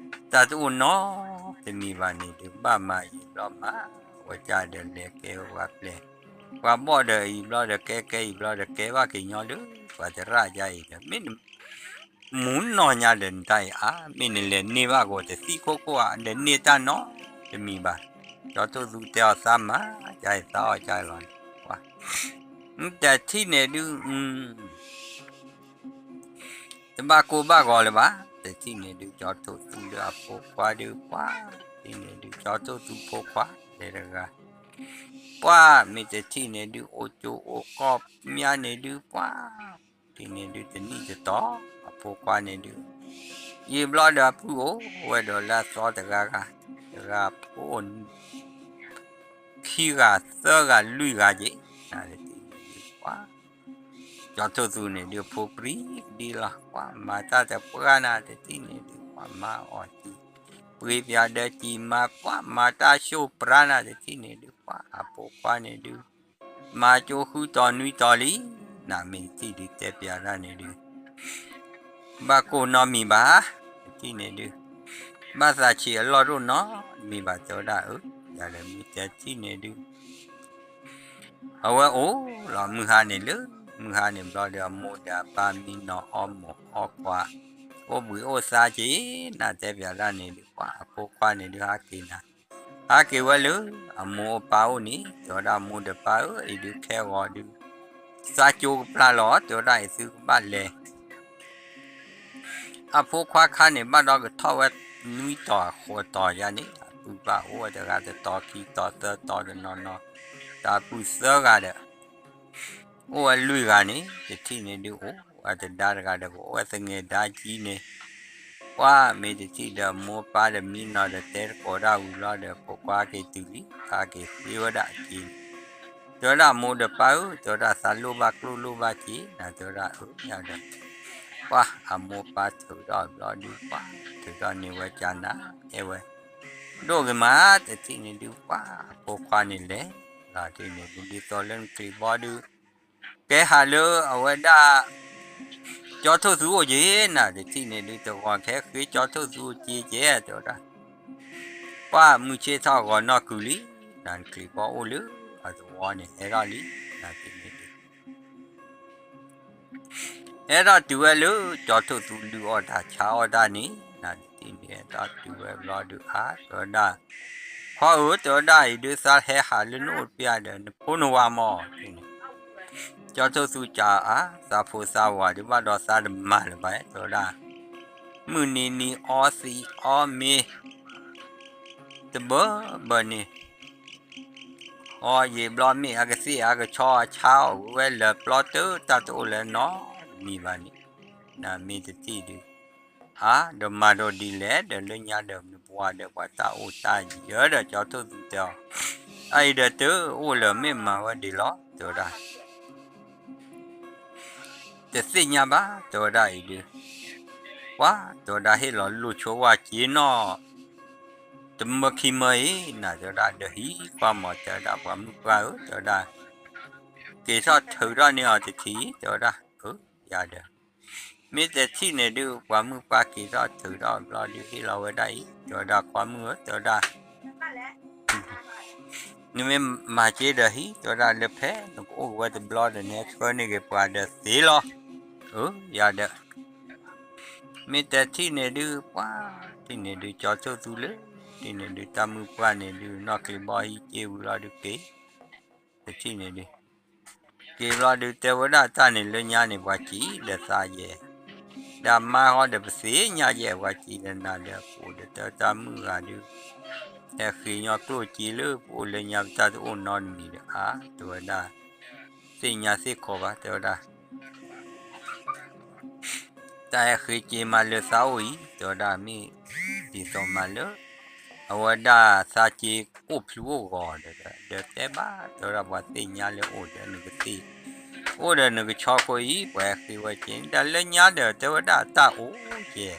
တၢ်တအိၣ်နီတမံၤဘၣ်န့ၣ်ဒုး ဘၣ်မၤယံာ်ဘျီမၤ ဝဲကၢ်ဒီးလဲၤကဲဝဲပှၤပျဲၢ် ပှၤဘီၣ်ဒီးအံၤဘျီဒီးကဲ ကဲအံၤဘျီဒီးကဲ ဘၣ်က့ၤညီလၢ ပှၤသရၣ်ယါအံၤဒီး မ့ၢ်န မူနီၢ်ညါဒီးနတၢ်အံၤဧါ မ့ၢ်နလဲၤန့ၢ်ဘၣ်ကီးတသံၣ်ခိၣ်ခိၣ်ဧါ ဒီးန့ၢ်တၢ်နီတမံၤဘၣ် ကၠီထိၣ်သူတဲအီၤသးမၤ ကၢ်အံၤသးအီၣ်ကၢ်အံၤလီၤ ပှၤ တထံၣ်န့ၣ်ဒုး တဘၣ်ကိၢ်ဘၣ်ဂီၤလၢၤဘၣ် တထံၣ်န့ၣ်ဒုး ကၠီထိၣ်သူလၢအဖိခွါဒုး ပှၤ တထံၣ်န့ၣ်ဒုး ကၠီထိၣ်သူဖိခွါ လဲၤတဂၤ ပှၤ မ့ၢ်တထံၣ်န့ၣ်ဒုး အိၣ်ကၠိအိၣ်ကီၢ်မးန့ၣ်ဒုး ပှၤ တထံၣ်န့ၣ်ဒုး တနံၣ်တတီၤ အဖိခွါန့ၣ်ဒုး ယံာ်ဘျီဒီးအပုၢ်အိၣ်ဝဲဒီးလၢအသီတဂၤဂၤ တဂၤဖိ ခံဂၤသၢဂၤလွံၢ်ဂၤက့ၤ နၤတထံၣ်န့ၣ်ဒုး ပှၤ ကၠီထိၣ်သူန့ၣ်ဒုး ဖိပြံဒံလီၤ ပှၤမၤတၢ်တပှၢ် နၤတထံၣ်န့ၣ်ဒုး ပှၤမၤအီၣ်တံၢ် ပှ့ၤပၠးဒီးကံၤမၤ ပှၤမၤတၢ်ဆိၣ်ပြါ နၤတထံၣ်န့ၣ်ဒုး ပှၤအဖိခွါန့ၣ်ဒုး မၤကၠိဃုတီၤနွံတီၤလံ နၤမ့ၢ်တထံၣ်ဒုးတဲပၠးဒၣ်န့ၣ်ဒုး ဘၣ်ကိၢ်နီတမံၤဘၣ် တထံၣ်န့ၣ်ဒုး ဘၣ်သးဆံးအလီၢ်တအိၣ်နီတမံၤဘၣ် တဲဝဲဒၣ်အၢ ယၤဒီးမ့ၢ်တဲတထံၣ်န့ၣ်ဒုး အဝဲအိၣ်လီၤမုၢ်ဟါန့ၣ်လၢ မုၢ်ဟါန့ၣ်ဘျီဒီး အမိၢ်ဒီးအပၢ်မံနီၤအီမိာ်အီခွါ အိၣ်ဘှံးအိၣ်သါက့ၤ နၤတဲပၠးဒၣ်န့ၣ်ဒုး ပှၤအဖိခွါန့ၣ်ဒုးဟးက့ၤနၤ ဟးက့ၤဝဲလၢ အမိၢ်အိၣ်ပၢ်အိၣ်န့ၣ် တဲဝဲဒၣ်မိၢ်ဒီးပၢ်ဧၢ အံၤဒုးခဲဂီၤဒုး သးကၠိကပျၢ်လီၤ တဲဝဲဒၣ် အံၤသုကဘၣ်လဲၤ အဖိခွါခါန့ၣ် ဘၣ်ဒီးကထီၣ်ဝဲနွံတီၤဃိးတီၤယါန့ၣ် အပုၢ်ဘၣ်အိၣ်ဝဲတဂၤတတီၤခံတီၤသၢတီၤတနီၤနီၤ တၢ်ပုၢ်သၢဂၤဒီး အိၣ်ဝဲလွံၢ်ဂၤန့ၣ် တထံၣ်န့ၣ်ဒုးအိၣ်ဝဲတဒါတဂၤဒီး ကအိၣ်ဝဲသငဲးဒါကံန့ၣ် ပှၤမ့ၢ်တထံၣ်ဒီးမိၢ်ပၢ်ဒီးမံနီၤဒီးတဲတကိးဒၣ်ဝံၤလီၤဒီး ဖိခွါက့ၤတုၤလံ ဟးက့ၤဃ့ဝဲဒၣ်က့ၤ တဲဝဲဒၣ်မိၢ်ဒီးပၢ်ဧၢ တဲဝဲဒၣ်သးလိၣ်ဘၣ်ကျိၣ်လိၣ်ဘၣ်က့ၤ နၤတဲဝဲဒၣ်အၢယၤဒီး ပှၤအမိၢ်ပၢ်ထုးထီၣ်ဘျီဒုး ပှၤထုးထီၣ်န့ၢ်ဝဲကၢ်နၤ အဲၣ်ဝဲ ဒိၣ်ဂ့ၤမး တထံၣ်န့ၣ်ဒုး ပှၤအဖိခွါန့ၣ်လဲၤ လီၤတထံၣ်န့ၣ်ဒုး ဒ်သိးလၢနချံးဘီဒုး ကဲဟးလၢအဝဲဒၣ် ကၠီထိၣ်သူအိၣ်က့ၤ နၤတထံၣ်န့ၣ်ဒုး တဂီၤခဲဃ့ကၠီထိၣ်သူအိၣ်က့ၤကဲ တဲဝဲဒၣ် ပှၤမုၢ်ဆ့ၣ်ထီၣ်ဂီၤနီၢ်ကုာ်လံ နၤနချံးဘီအိၣ်လၢအသဝီန့ၣ် ဟဲထီၣ်လံ နၤတထံၣ်န့ၣ်ဒုး ဟဲထီၣ်တုၤဝဲလၢ ကၠီထိၣ်သူလုၢ်အီၣ်တၢ်ဆါအီၣ်တၢ်န့ၣ် နၤတထံၣ်န့ၣ် ဟဲထီၣ်တုၤဝဲဘျီဒုး အါ တဲဝဲဒၣ် ခွါဧၢ တဲဝဲဒၣ် အံၤဒုးသးဟဲဟးလၢနအိၣ်တပျၢ် ဒီးနဖိနဝၤမီၢ် ကၠီထိၣ်သူကးအါ သးဖိသးဝၤဒုး ဘၣ်ဒီးသးတမၤလၢၤဘၣ် တဲဝဲဒၣ် မုၢ်နံၤနံၤအီသံးအီမ့ၤ တဘၢဘၢန့ၣ် အီယံာ်ဘျီမ့ၢ်အကသ့ၣ်အကဆီအဆါအီၣ်ဝဲလၢာ်ပျီတၢ် တၢ်တအိၣ်လၢနီတမံၤဘၣ်န့ၣ် နမ့ၢ်တထံၣ်ဒုး အါ ဒီးမၤဒိးဒ်လဲၣ်ဒီးလၢညါဒီးနပှၤဒီးပှၤတၢ်အိၣ်တၢ်ယၢၤဒီး ကၠီထိၣ်သူတဲအီၤ အအံၤဒီးတအိၣ်လၢၤ မ့ၢ်မၤဝဲဒ်လဲၣ် တဲဝဲဒၣ်, တသ့ၣ်ညါဘၣ် တဲဝဲဒၣ်အံၤဒုး, ပှၤ တဲဝဲဒၣ်ဟ့ၣ်လီၤလိၣ်ဆိဝဲက့ၤနီၢ် တမၢခံမၢအံၤ နၤ တဲဝဲဒၣ် ဒီးဟံးကွၢ်မး တဲဝဲဒၣ် ပှၤမုၣ်ပှၢ်ဧၢ တဲဝဲဒၣ်, က့ၤထီၣ်ထုးထီၣ်န့ၢ်အီၤတထံၣ် တဲဝဲဒၣ်, အၢ ယၤဒီး မ့ၢ်တထံၣ်န့ၣ်ဒုး ပှၤမုၣ်ပှၢ်က့ၤထီၣ်ထုးထီၣ်ဘျီဒုး ဟ့ၣ်လီၤဝဲဒၣ်အံၤ တဲဝဲဒၣ် ခွါမုၣ်ဧၢ တဲဝဲဒၣ်, နမ့ၢ်မၤက့ၤဒီးဟံး တဲဝဲဒၣ် လၢဖဲနကအိၣ်ကဝဲတဘျီဒီး နဟဲဆှၢန့ၢ်က့ၤပှၤဒီးသ့လီၤ, အၢ ယၤဒီး မ့ၢ်တထံၣ်န့ၣ်ဒုး ပှၤ ထံၣ်န့ၣ်ဒုး ကၠီထိၣ်သူလၢ ထံၣ်န့ၣ်ဒုး တၢ်မုၣ်ပှၢ်န့ၣ်ဒုး နီၢ်ချံးဘီဟံးက့ၤဝံၤလီၤဒုးက့ၤ, တထံၣ်န့ၣ်ဒုး က့ၤဘျီဒုးတဲဝဲဒၣ်တၢ်န့ၣ်လၢညါန့ၣ် ပှၤစံးဒီးသးယဲၢ်, ဒီးမါဃီဒီးပသ့ၣ်ညါယဲၢ် ပှၤစံးဒီးနၤဒီး ပအိၣ်ဒီးတၢ်မုၣ်ဂၤဒုး ဟဲဃ့ညီကျိၣ်စ့လၢပအိၣ်လၢညါပတၢ်တအိၣ်နီတမံၤဒီး အါ တဲဝဲဒၣ်, သ့ၣ်ညါသ့ၣ်ခီဘၣ် တဲဝဲဒၣ် တၢ်ဟဲဃ့က့ၤမးလၢသးအိၣ်အံၤ တဲဝဲဒၣ်မ့ၢ် ဒ်သိးမးလၢ အဝဲဒၣ်သးက့ၤအိၣ်ဖျူအိၣ်ဂီၤဒီး ဒီးတဲဘၣ် တဲဝဲဒၣ်ပှၤသ့ၣ်ညါလၢအိၣ်ဒီးနကသ့ၣ် အိၣ်ဒီးနကဆီခိအံၤ ပှၤဟဲဃ့ဝဲက့ၤ ဒီးလၢညါဒီး တဲဝဲဒၣ်တၢ်အိၣ်ကဲ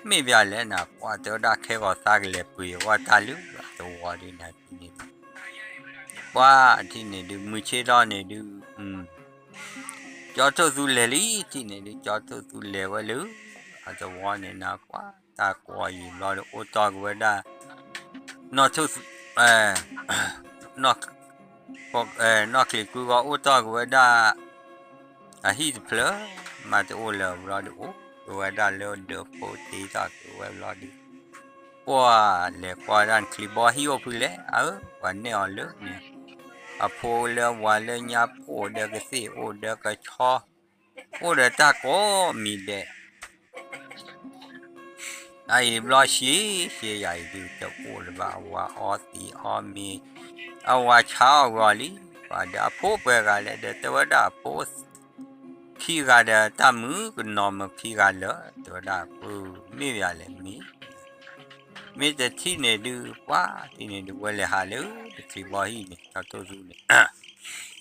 မ့ၢ်ဘၣ်လဲၣ်နၤ ပှၤတဲဝဲဒၣ်ခဲဂီၤသးကလဲၤပှ့ၤဝဲတၢ်လၢ အသဝီဒုးနၤထံၣ်န့ၣ် ပှၤထံၣ်န့ၣ်ဒုး မုၢ်ဆ့ၣ်ထီၣ်န့ၣ်ဒုး ကၠီထိၣ်သူလဲၤလံ ထံၣ်န့ၣ်ဒုး ကၠီထိၣ်သူလဲၤဝဲလၢ အသဝီန့ၣ်နၤ ပှၤတၢ်ကွီၤယံာ်ဘျီဒီး အိၣ်တီၢ်က့ၤဝဲဒၣ် နီၢ်ထိၣ်သူ နီၢ်ချံးကုဂီၤအိၣ်တီၢ်က့ၤဝဲဒၣ် အဟံၣ်တဖျၢၣ် မးတအိၣ်လၢၤဘျီဒီး အိၣ်က့ၤဝဲဒၣ်လၢဒၢးဖိတ့ထီၣ်က့ၤဝဲဘျီဒီး ပှၤလဲၤကွၢ်ဝဲဒၣ်နချံးဘီဟံၣ်အိၣ်ဖုလဲၣ် အၢ ပှၤနဲၣ်အီၤလၢန့ၣ် အဖိလၢဝၤလၢညါ အိၣ်ဒီးကသ့ၣ် အိၣ်ဒီးကဆီ အိၣ်ဒီးတၢ်ကိးမံၤဒဲး အအံၤဘျီရှံ ရှံယၤအံၤဒုး တအိၣ်လၢၤဘၣ် အဝၤအီသံးအီမ့ၤ အဝၤဆါအီၣ်ဂီၤလံ ပှၤဒီးအဖိပှဲၤဂၤလဲၣ်ဒီး တဲဝဲဒၣ်အဖိ ခံဂၤဒီး တၢ်မုၣ်ကနီၤမုၣ်ခံဂၤလၢာ် တဲဝဲဒၣ် ပမ့ၢ်ယၤလဲၣ်မ့ၢ် မ့ၢ်တထံၣ်န့ၣ်ဒုး ပှၤထံၣ်န့ၣ်ဒုး ဝဲလဲၤဟးလၢ နချံးဘီဟံၣ်န့ၣ် ကၠီထိၣ်သူန့ၣ်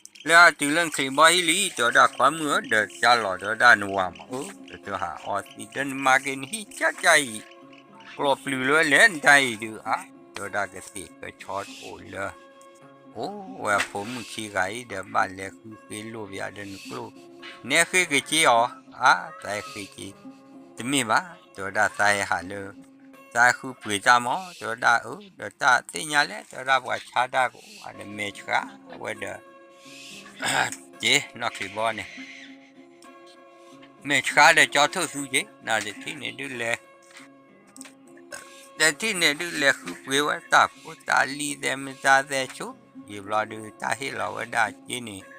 လၢအတုၤလၢနချံးဘီဟံၣ်လံ တဲဝဲဒၣ် ခွါမုၣ်ဧၢ ဒီးကၢ်လီၤ တဲဝဲဒၣ် နဝၤမး အၢ ဒီးတဟးအီသံးဒီးနမၤက့ၤနဟံၣ်ကၠၢ်ကၠၢ်အံၤ ကျီၢ်ပျုၤလၢလဲၣ်နတၢ်အံၤဒုး အါ တဲဝဲဒၣ် ကသ့ၣ်ကဆီတအိၣ်လၢ အိၣ်ဝဲအဖိမုၣ်ခံဂၤအံၤဒီး ဘၣ်လဲၤဃုဃ့လိၣ်ဘၣ်ဒီးနကျိၣ် နဟဲဃ့က့ၤက့ၤအီၤ အါ သးဟဲဃ့က့ၤ တမ့ၢ်ဘၣ် တဲဝဲဒၣ် သးဟဲဟးလၢ သးဟဲဃုပှ့ၤတၢ်မး တဲဝဲဒၣ် အၢ ဒီးတၢ်သ့ၣ်ညါလဲၣ် တဲဝဲဒၣ် ပှၤဆါတၢ်ကိးဂၤဒီး မဲာ်ဆှးဝဲဒီး က့ၤ နီၢ်ချံးဘီန့ၣ် မဲာ်ဆှးဒီးကၠီထိၣ်သူက့ၤ နတထံၣ်န့ၣ်ဒုးလဲၤ တထံၣ်န့ၣ်ဒုးလဲၤဃုပှ့ၤဝဲတၢ်ဖိတၢ်လံၤသဲးမတၤသဲးဆိ ယံာ်ဘျီဒုး တၢ်ဟ့ၣ်လီၤဝဲဒၣ်က့ၤန့ၣ်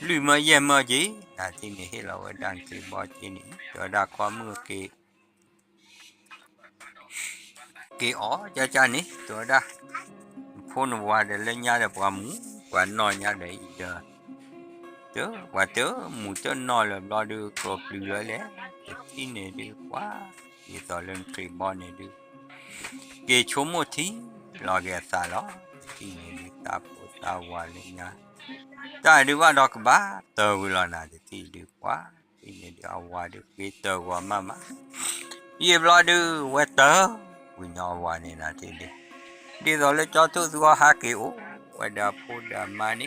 လွံၢ်မၢယဲၢ်မၢက့ၤ နတထံၣ်န့ၣ်ဟ့ၣ်လီၤဝဲဒၣ်နချံးဘီက့ၤန့ၣ် တဲဝဲဒၣ် ခွါမုၣ်က့ၤ က့ၤအီၤ ကၠၢ်ကၠၢ်န့ၣ် တဲဝဲဒၣ် နဖိနဝၤဒီးလၢညါဒီးပှၤမူၤ ပှၤနီၢ်ညါဒီးအံၤဒီး တပှၤတမူၤတနီၢ်လၢၤဘျီဒုး ကျီၢ်ပျုၤလၢလဲၣ် တထံၣ်န့ၣ်ဒုး ပှၤ ဒ်သိးလၢနချံးဘီန့ၣ်ဒုး က့ၤဆိကမိၣ်ထံလီၤက့ၤအသးလီၤ တထံၣ်န့ၣ်ဒုး သးဖိသးဝၤလၢညါ တၢ်ဒုးဘၣ်ဒီးကဘၣ်တၢၢ်ဝံၤလီၤ နတထံၣ်ဒုး ပှၤ တထံၣ်န့ၣ်ဒုး အဝၤဒုးဃ့တၢၢ်ဂီၤမးမး ယံာ်ဘျီဒုး ဝဲတၢၢ်ဝံၤညီအဝၤန့ၣ် နတထံၣ်ဒုး ဒ်သိးလၢကၠီထိၣ်သူအီဟးက့ၤအိၣ်ဝဲဒီးအဖိဒီးအမါန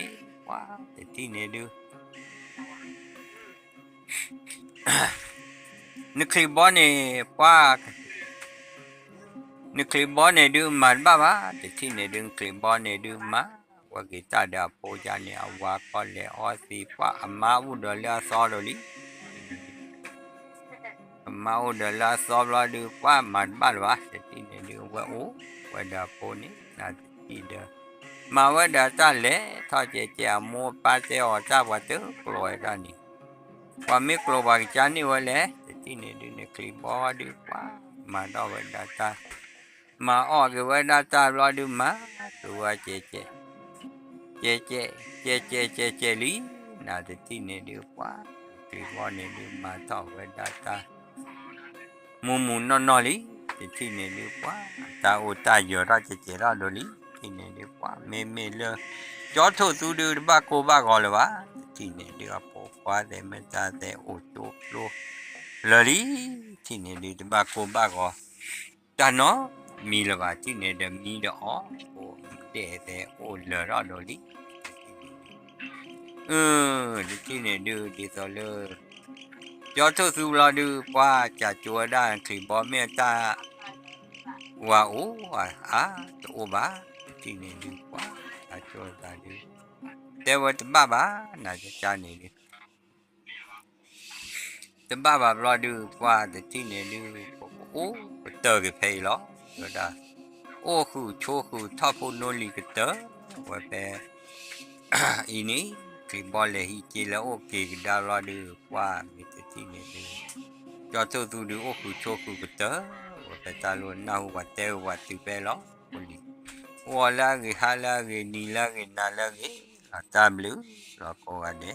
့ၣ် ပှၤ တထံၣ်န့ၣ်ဒုး နချံးဘီန့ၣ် ပှၤ နချံးဘီန့ၣ်ဒုးမၤတဘၣ်ဘၣ် တထံၣ်န့ၣ်ဒုး နချံးဘီန့ၣ်ဒုးမၤ ဝဲက့ၤတၢ်ဒီးအဖိယါန့ၣ် အဝၤခီလဲၤအီသံး ပှၤအမါအိၣ်ဒီးလၢအသီဒီးလံ အမါအိၣ်ဒီးလၢအသီဘျီဒုး ပှၤမၤတဘၣ်လၢၤဘၣ် တထံၣ်န့ၣ်ဒုး ဝဲအိၣ်ဝဲဒီးအဖိန့ၣ် နတထံၣ်ဒီး မၤဝဲဒီးတၢ်လဲၤထီၣ်ကဲးကဲး အမိၢ်အပၢ်တဲအီၤတၢ် ပှၤတကျိးဝဲဒၣ်န့ၣ် ပှၤမ့ၢ်ကျိးပှၤကစၢ်န့ၢ်ဝဲလဲၣ် တထံၣ်န့ၣ်ဒုး နချံးဘီဒုး ပှၤမၤထီၣ်ဝဲဒၣ်တၢ် မၤအီၣ်က့ၤဝဲဒၣ်တၢ်ဘျီဒုး မၤက့ၤဝဲကဲးကဲး ကဲးကဲး ကဲးကဲး ကဲးကဲးလံ နတထံၣ်န့ၣ်ဒုး ပှၤ ချံးဘီန့ၣ်ဒုး မၤထီၣ်ဝဲဒၣ်တၢ် မူးမူးနီၢ်နီၢ်လံ တထံၣ်န့ၣ်ဒုး ပှၤ တၢ်အိၣ်တၢ်ယၢၤထီၣ်ကဲးကဲးထီၣ်ဒိလံ တထံၣ်န့ၣ်ဒုးပှၤမ့မ့ၢ်လၢ ကၠီထိၣ်သူဒုးတဘၣ်ကိၢ်ဘၣ်ဂီၤလၢၤဘၣ်, တထံၣ်န့ၣ်ဒုးအဖိခွါသဲးမ့ၢ်တၢ်သဲးအိၣ်ကၠိဖျိလၢာ်လံ, တထံၣ်န့ၣ်ဒုးတဘၣ်ကိၢ်ဘၣ်ဂီၤ တၢ်နီတမံၤလၢၤဘၣ်, တထံၣ်န့ၣ်ဒီးမံဒီးအီၣ် အိၣ်ဒဲးသဲးအိၣ်လၢာ်ထီၣ်ဒိးလံ, တထံၣ်န့ၣ်ဒုး ဒ်သိးလၢ ကၠီထိၣ်သူဘျီဒုး ပှၤကၠးကၠိဝဲဒၣ်ချံးဘီမ့ၢ်တၢ် ဝၤအိၣ်အါတအိၣ်ဘၣ်, တထံၣ်န့ၣ်ဒုး ပှၤကၠးကၠိသးဒုး တဲဝဲတဘၣ်ဘၣ် နၤကကါန့ၣ်ဒုး တဘၣ်ဘၣ်ဘျီဒုး ပှၤတထံၣ်န့ၣ်ဒုး ပကအိၣ်ကတၢၢ်က့ၤဖဲအံၤလီၤ, ဝဲဒၣ် အိၣ်ဃုာ်ဆိးဃုာ်ထီၣ်ဖိနီလံၤကတၢၢ် ဝဲဖဲ အံၤန့ၣ် ချံးဘီလဲၤဟံးက့လၢအိၣ်က့ၤကဒါဘျီဒုး ပှၤမ့ၢ်တထံၣ်န့ၣ်ဒုး ကၠီထိၣ်သူဒုးအိၣ်ဃုာ်ဆိးဃုာ်ကတၢၢ် ဝဲဖဲတၢ်လိၣ်နၢ်ဟူပှၤတဲဝဲပှၤတုၤဖဲလီၤ, အိၣ်လံ အိၣ်အီၤလၢအဂ့ၤ ဟါလၢအဂ့ၤ နံၤလၢအဂ့ၤ နၤလၢအဂ့ၤ လီၤတၢ်ဘျုးလီၤကိးဂၤဒဲး